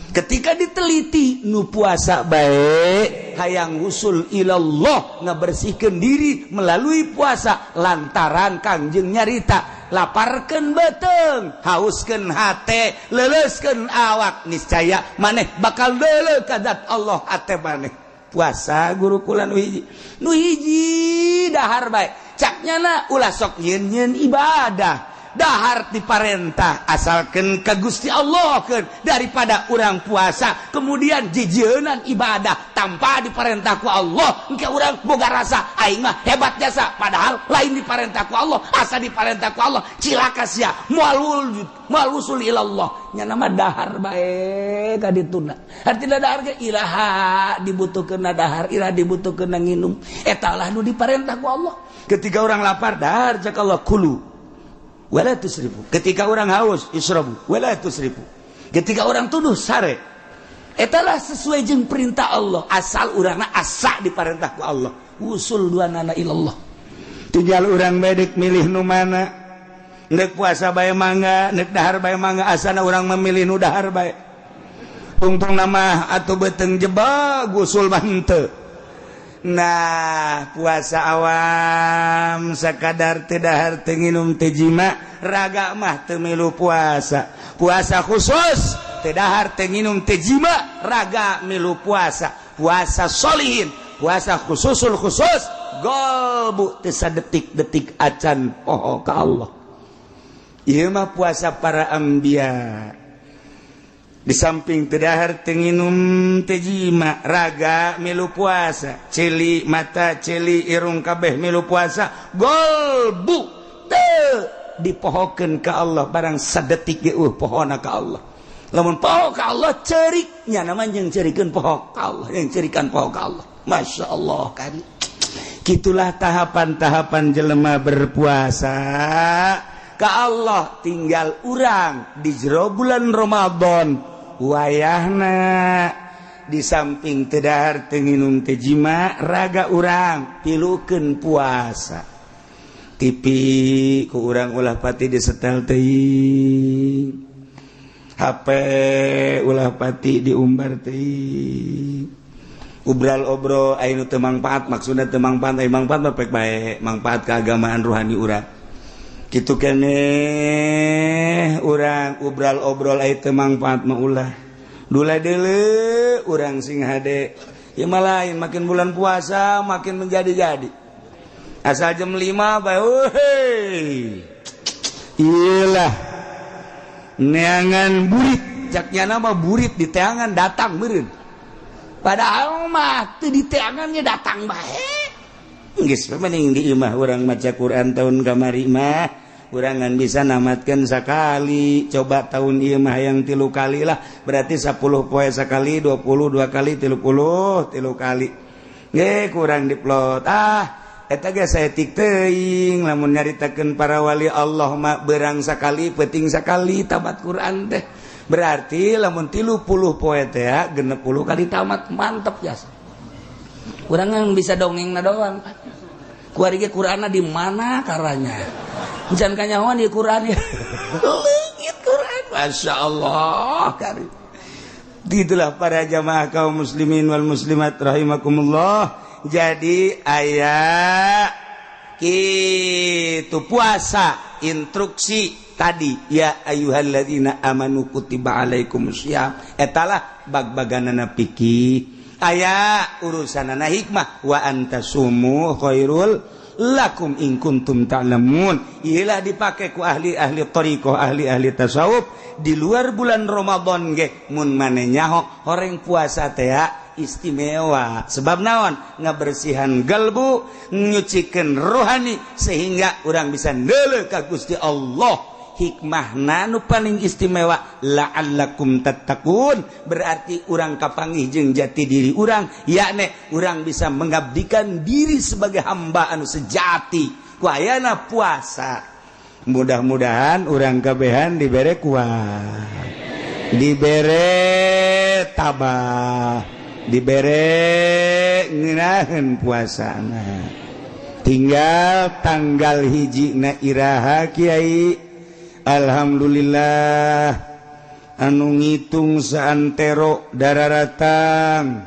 Ketika diteliti, nu puasa bae hayang usul ilallah, ngabersihkan diri melalui puasa, lantaran Kangjeng nyarita laparkan beteng, hauskan hate, leleskan awak, niscaya maneh bakal dele kadat Allah hate maneh. Puasa guru kula nu hiji, nu hiji dahar bae. Caknya na ulah sok nyeun nyeun ibadah, dahar diparentah asalkan ke Gusti Allah kan, daripada orang puasa kemudian jijienan ibadah tanpa diperintah ku Allah, engke urang boga rasa aing mah hebat jasa, padahal lain diperintah ku Allah. Asa diperintah ku Allah, cilaka sia, moal wujud, moal usul ilallah. Nya nama dahar bae ka dituna, artina dahar ge iraha dibutuhkeun dahar, iraha dibutuhkeun nginum, eta lah nu diparentah ku Allah. Ketika orang lapar, dahar, cak Allah, kulu wala tusrifu. Ketika orang haus, isrobu wala tusrifu. Ketika orang tuduh, sare. Etalah sesuai jeung perintah Allah, asal urangna asa diperintah ku Allah, usul dua nana ilallah. Tinggal orang bedek milih nu mana, nek puasa bae mangga, nek dahar bae mangga, asana orang memilih nu dahar bae. Tungtung nama atau beteng jebak gusul mah henteu. Nah, puasa awam sekadar teu dahar, teu nginum, teu jima, raga mah teu milu puasa. Puasa khusus teu dahar, teu nginum, teu jima, raga milu puasa. Puasa solihin, puasa khususul khusus, golbu teu sadetik-detik acan poho ka Allah. Ieu mah puasa para anbiya. Di samping teu dahar, teu nginum, teu jima, raga milu puasa, celi mata, celi irung, kabeh milu puasa, golbu teu dipohokeun ka Allah barang sadetik ge pohona ka Allah. Lamun poho ka Allah, ceriknya namanya yang cerikeun poho ka Allah, yang cerikan poho ka Allah. Masya Allah kan. Gitulah tahapan-tahapan jelema berpuasa ke Allah. Tinggal urang di jero bulan Ramadan wayahna, di samping teu dahar, teu nginum, teu jima, raga urang pilukeun puasa. TV ku urang ulah pati disetel teuing, HP ulah pati diumbar teuing, obral obrol anu teu mangpaat. Maksudna teu mangpaat, aya mangpaat mah pek bae, mangpaat keagamaan ruhani urang kitu keneh. Urang obral obrol aya teu mangpaat mah ulah dula deuleu. Urang sing hade ya mah lain, makin bulan puasa makin menjadi-jadi. Asal jam 5 bae, hei, iyalah neangan burit, caknya nama burit di teangan datang meureun. Padahal mah teu diteangannya datang bae. Geus mending di imah urang maca Quran. Tahun kamari mah urangan bisa namatkan sekali, coba tahun ieu mah yang 3 kali lah, berarti 10 poe sekali, 22 kali, 30 3 kali ge kurang diplot. Ah, eta ge saeutik teuing lamun nyaritakeun para wali Allah mah berang sekali, peuting sekali tamat Quran teh. Berarti lamun 30 poe teh 60 kali tamat, mantep jasa. Urang bisa dongeng na doang. Kuari ge Qur'anna di mana karanya? Jangan kanyahoan di Qur'an ya. Leungit Qur'an. Masya Allah. Karim. Itulah para jamaah kaum muslimin wal muslimat rahimakumullah. Jadi aya kitu puasa instruksi tadi, ya ayyuhalladzina amanu kutiba alaikumusiyam, etalah bag-baganana fikih. Aya urusanana hikmah, wa antasumu khairul lakum in kuntum ta'lamun. Iyalah dipake ku ahli-ahli thariqah, ahli-ahli tasawuf di luar bulan Ramadan ge mun mane nyaho horeng puasa teh istimewa. Sebab naon? Ngabersihan galbu, nyucikeun rohani sehingga urang bisa neuleuh ka Gusti Allah. Hikmahna nu paling istimewa la'allakum tattaqun, berarti urang kapanggih jeung jati diri urang, yakni urang bisa mengabdikan diri sebagai hamba anu sejati ku ayana puasa. Mudah-mudahan urang kabehan dibere kuat, dibere tabah, dibere ngeunaheun puasana. Tinggal tanggal 1 na iraha, Kiai? Alhamdulillah anu ngitung saantero dararatang,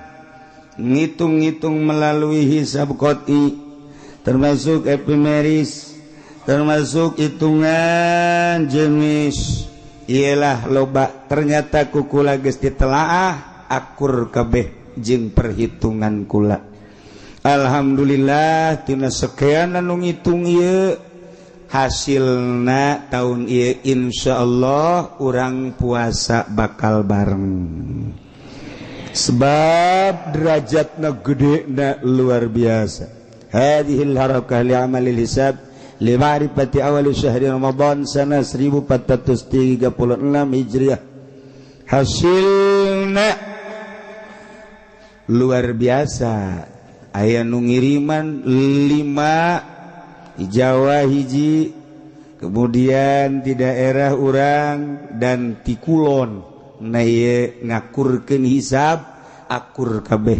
ngitung-ngitung melalui hisab qot'i, termasuk epimeris, termasuk hitungan jenis ialah loba, ternyata ku kula geus ditelaah akur kabeh jeung perhitungan kula. Alhamdulillah tina sekian anu ngitung ieu hasilna tahun ieu insyaallah urang puasa bakal bareng, sebab derajatna gede na luar biasa. Hadhil harakah li amalil hisab li ma'rifati awal syahri Ramadan sana 1436 Hijriah, hasilna luar biasa. Aya nu ngiriman 5 di Jawa 1, kemudian di daerah urang dan ti kulon. Nah, ieu ngakurkeun hisab akur kabeh.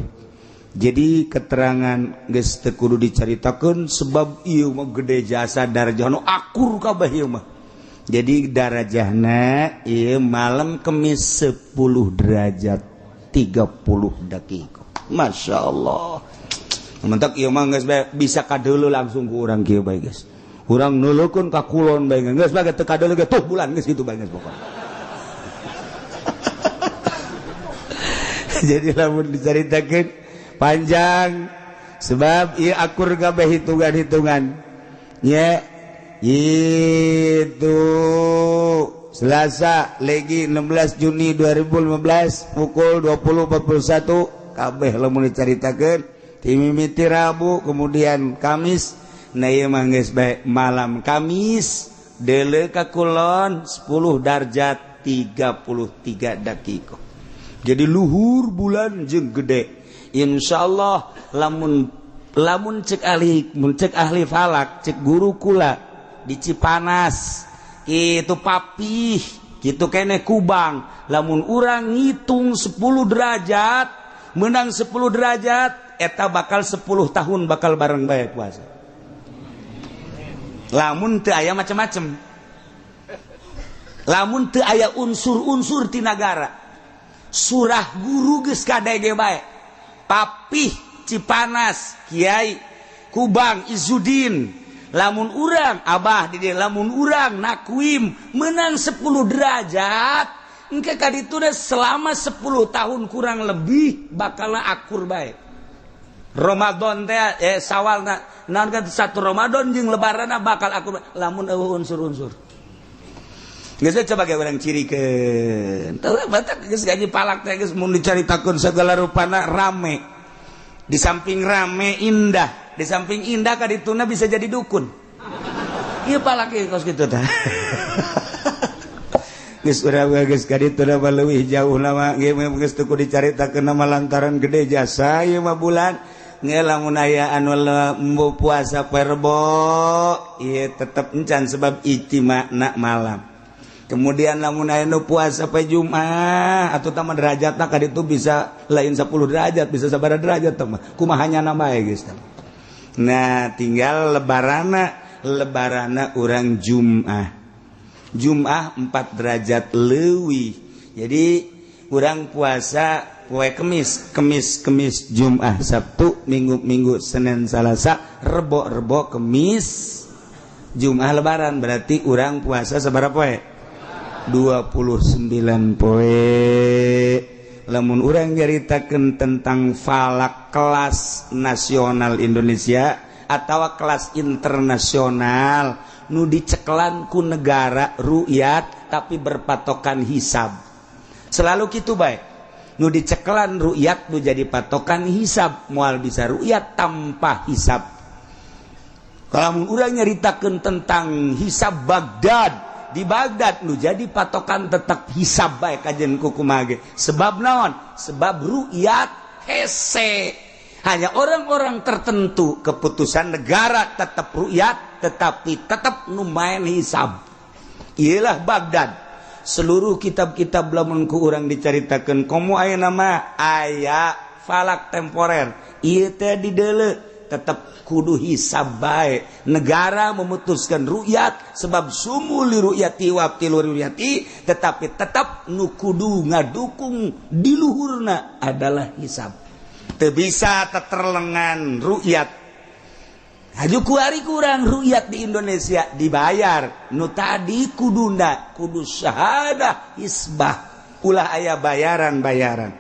Jadi keterangan geus teu kudu dicaritakeun sebab ieu mah gede jasa darajah nu akur kabeh ieu mah. Jadi darajahna ieu malam Kemis 10 derajat 30 detik. Masya Allah. Mentak ieu mah geus bisa kadeuleu langsung ku urang kieu bae geus. Urang neuleukeun ka kulon bae geus bae teu kadeuleu ge tuh bulan geus kitu bae geus pokona. Jadi lamun dicaritakeun panjang sebab ieu akur kabeh hitungan-hitungan. Nya itu Selasa legi 16 Juni 2015 pukul 20.41 kabeh lamun dicaritakeun timimiti Rabu kemudian Kamis. Nah ieu mah geus bae malam Kamis deuleu ka kulon 10 derajat 33 dakika. Jadi luhur bulan jeung gede. Insyaallah lamun lamun cek ahli, mun cek ahli falak, cek guru kula di Cipanas itu papih gitu kene Kubang, lamun urang ngitung 10 derajat menang 10 derajat eta bakal 10 tahun bakal bareng bae puasa. Lamun teu aya macem-macem, lamun teu aya unsur-unsur ti nagara, surah guru geus kadege bae. Papih Cipanas Kiai Kubang Izudin, lamun urang abah di dieu, lamun urang nakuim menang 10 derajat engke ka ditu selama 10 tahun kurang lebih bakal akur bae. Ramadan teh sawalna naon kan satu Ramadan jeung lebaranna bakal akur lamun eueuh unsur-unsur. Geus coba ge urang cirikeun. Teu batak geus gaji palak teh geus mun dicaritakeun segala rupana rame. Di samping rame indah, di samping indah kadituna bisa jadi dukun. Ieu palak ieu kos kitu tah. Geus urang geus kadituna mah leuwih jauh lama ge geus teu kudu dicaritakeun nama lantaran gede jasa ieu mah bulan. Nge lamun aya anu lembu puasa perbo ieu tetep encan sebab ijtima'na malam. Kemudian lamun aya nu puasa poe Jumat atau tama derajatna ka ditu bisa lain 10 derajat bisa sabaraha derajat teh mah kumaha nyana bae geus tah. Nah tinggal lebarana urang Jumat. Jumat 4 derajat leuwih. Jadi urang puasa poe Kemis, Kemis, Kemis, Jumat, Sabtu, Minggu, Minggu, Senin, Salasa, Rebo, Rebo, Kemis, Jumat lebaran. Berarti urang puasa sabaraha poe? 29 poe. Lamun urang nyaritakeun tentang falak kelas nasional Indonesia atau kelas internasional nu dicekelan ku negara ru'yat tapi berpatokan hisab. Selalu kitu bae. Nu dicekelan ru'yat nu jadi patokan hisab, moal bisa ru'yat tanpa hisab. Kalau urang nyaritakeun tentang hisab Baghdad, di Baghdad nu jadi patokan tetap hisab bae kajen kukumaha ge. Sebab naon? Sebab ru'yat hese. Hanya orang-orang tertentu keputusan negara tetap ru'yat tetapi tetap nu main hisab. Iyalah Baghdad. Seluruh kitab-kitab lamun ku urang dicaritakeun komo aya nama aya falak temporer. Ieu teh dideuleu tetap kudu hisab bae. Negara memutuskan ru'yat sebab sumu li ru'yati wa abtilu ru'yati, tetapi tetap nu kudu ngadukung di luhurna adalah hisab. Teu bisa teterlengan ru'yat. Haju kuari kurang ru'yat di Indonesia dibayar. Nu tadi kuduna kudu syahadah hisbah. Ulah aya bayaran-bayaran.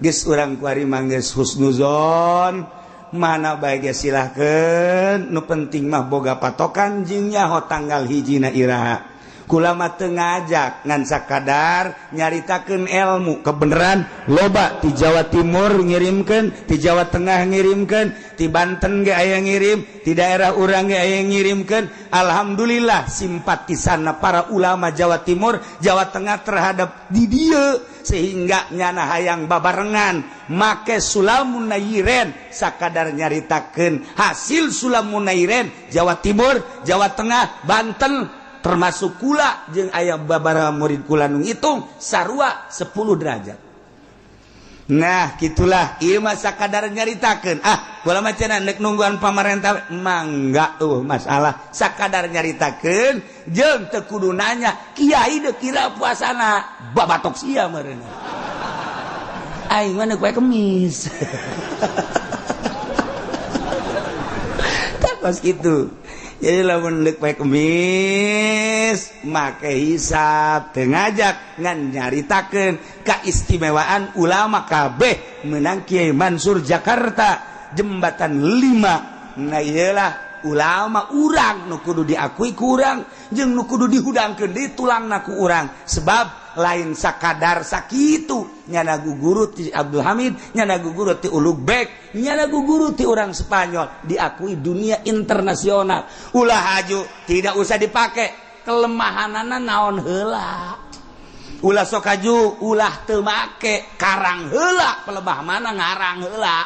Geus urang kuari mah geus husnuzon. Mana bae ge silahkeun, nu penting mah boga patokan jeung nyaho tanggal hijina iraha. Kula mah teu ngajak ngan sakadar nyaritakeun ilmu kebenaran loba ti Jawa Timur ngirimkeun, ti Jawa Tengah ngirimkeun, ti Banten ge aya ngirim, ti daerah urang ge aya ngirimkeun. Alhamdulillah simpatisanna para ulama Jawa Timur, Jawa Tengah terhadap di dieu sehingga nyana hayang babarengan make Sulamun Nairen sakadar nyaritakeun hasil Sulamun Nairen Jawa Timur, Jawa Tengah, Banten termasuk kula jeung aya babaraha murid kula nu ngitung sarua 10 derajat. Nah, gitulah ieu mah sakadar nyaritakeun. Ah, kula mah cenah nek nungguan pamarentah mangga tuh masalah sakadar nyaritakeun jeung teu kudu nanya kiai deuk kira puasana babatok sia meureun. Aing mah neuk poe Kemis. Tah kos kitu. Jadi lamun deuk poe Kemis make hisab teu ngajak ngan nyaritakeun kaistimewaan ulama kabeh menang Kiai Mansur Jakarta jembatan 5. Nah iyalah ulama urang nu kudu diakui ku urang jeung nu kudu dihudangkeun di tulangna ku urang sebab lain sakadar sakitu nyana guru ti Abdul Hamid, nyana guru ti Ulugbek, nyana guru ti orang Spanyol diakui dunia internasional. Ulah haju tidak usah dipakai kelemahanana naon heula. Ulah sok haju ulah teu make karang heula pelebah mana ngarang heula.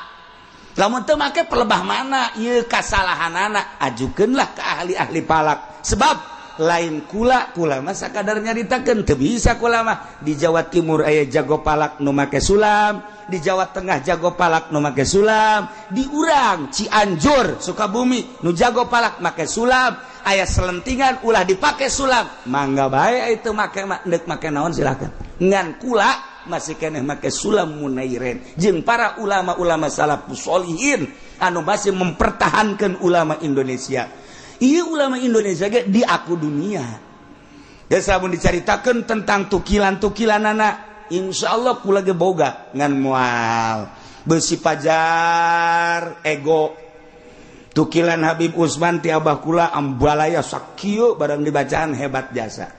Lamun teu make pelebah mana ieu kasalahanana ajukeunlah ke ahli-ahli palak. Sebab lain kula kula mah sakadar nyaritakeun teu bisa kula mah. Di Jawa Timur aya jago palak nu make sulam, di Jawa Tengah jago palak nu make sulam, di urang Cianjur Sukabumi nu jago palak make sulam, aya selentingan ulah dipake sulam, mangga bae itu make deuk make naon silakan. Ngan kula masih keneh make sulam munairen jeung para ulama-ulama salafus sholihin anu masih mempertahankan ulama Indonesia. Iya ulama Indonesia ge diaku dunia. Geus lamun dicaritakeun tentang tukilan-tukilanana, insyaallah kula ge boga ngan moal beusi pajar ego. Tukilan Habib Usman ti abah kula ambalaya sakieu barang dibacaan hebat jasa.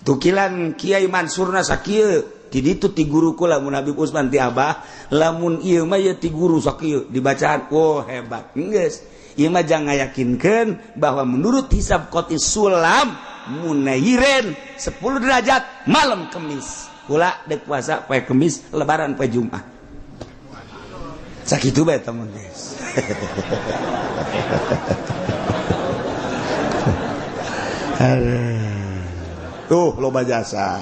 Tukilan Kiai Mansurna sakieu ti ditu ti guru kula, lamun Habib Usman ti Abah, lamun ieu mah ieu ti guru sakieu dibacaan. Oh, hebat. Geus, ieu mah jangan ngayakinkeun bahwa menurut hisab qoti sulam munayiren 10 derajat malam Kemis. Kula dek puasa poe Kemis, Lebaran poe Jumat. Sakitu bae temen, guys. Tuh loba jasa.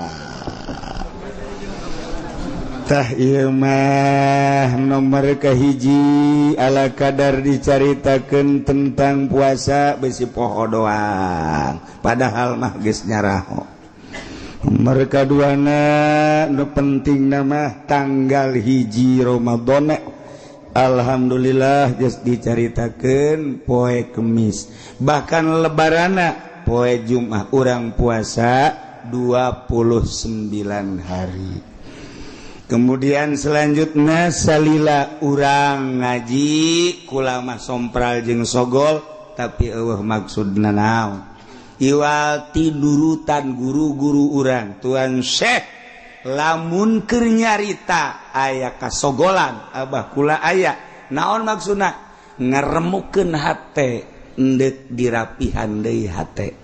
Tah, ieu mah nomor kahiji ala kadar dicaritakeun tentang puasa, besi poho doang, padahal mah geus nyaraho. Nomor kaduana nu penting nama tanggal 1 Ramadan, alhamdulillah geus dicaritakeun poe Kemis, bahkan Lebarana poe Jumat, urang puasa 29 hari. Kemudian selanjutnya salila urang ngaji, kulama sompral jeung sogol, tapi eueuh maksudna naon, iwal tidurutan guru-guru urang, Tuan Syekh lamun keur nyarita aya kasogolan, abah kula aya naon maksudna, ngaremukeun hate, endek dirapihan deui hate.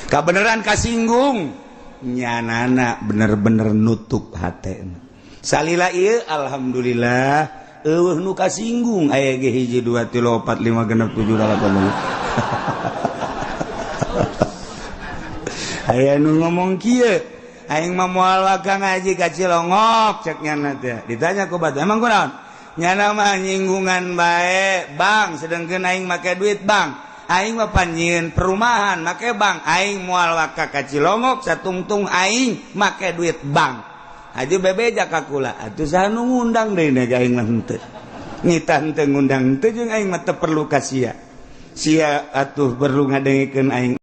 Kabeneran kasinggung nyanana bener-bener nutup hate. Salila ieu alhamdulillah eueuh nu kasinggung, aya ge 1 2 3 4 5 6 7 8. Aya nu ngomong kieu, aing mah moal waka ngaji ka Cilongok, cek nyana teh. Ditanya ku batur, emang kunaon? Nyana mah nyinggungan bae, Bang, sedengkeun aing make duit bank. Aing mah panjieun perumahan make bank, aing moal waka ka Cilongok satungtung aing make duit bank. Haji bebeja ka kula, atuh saha nu ngundang deui na aing mah henteu. Nitah henteu ngundang henteu jeung aing mah teu perlu ka sia. Sia atuh perlu ngadengikeun aing.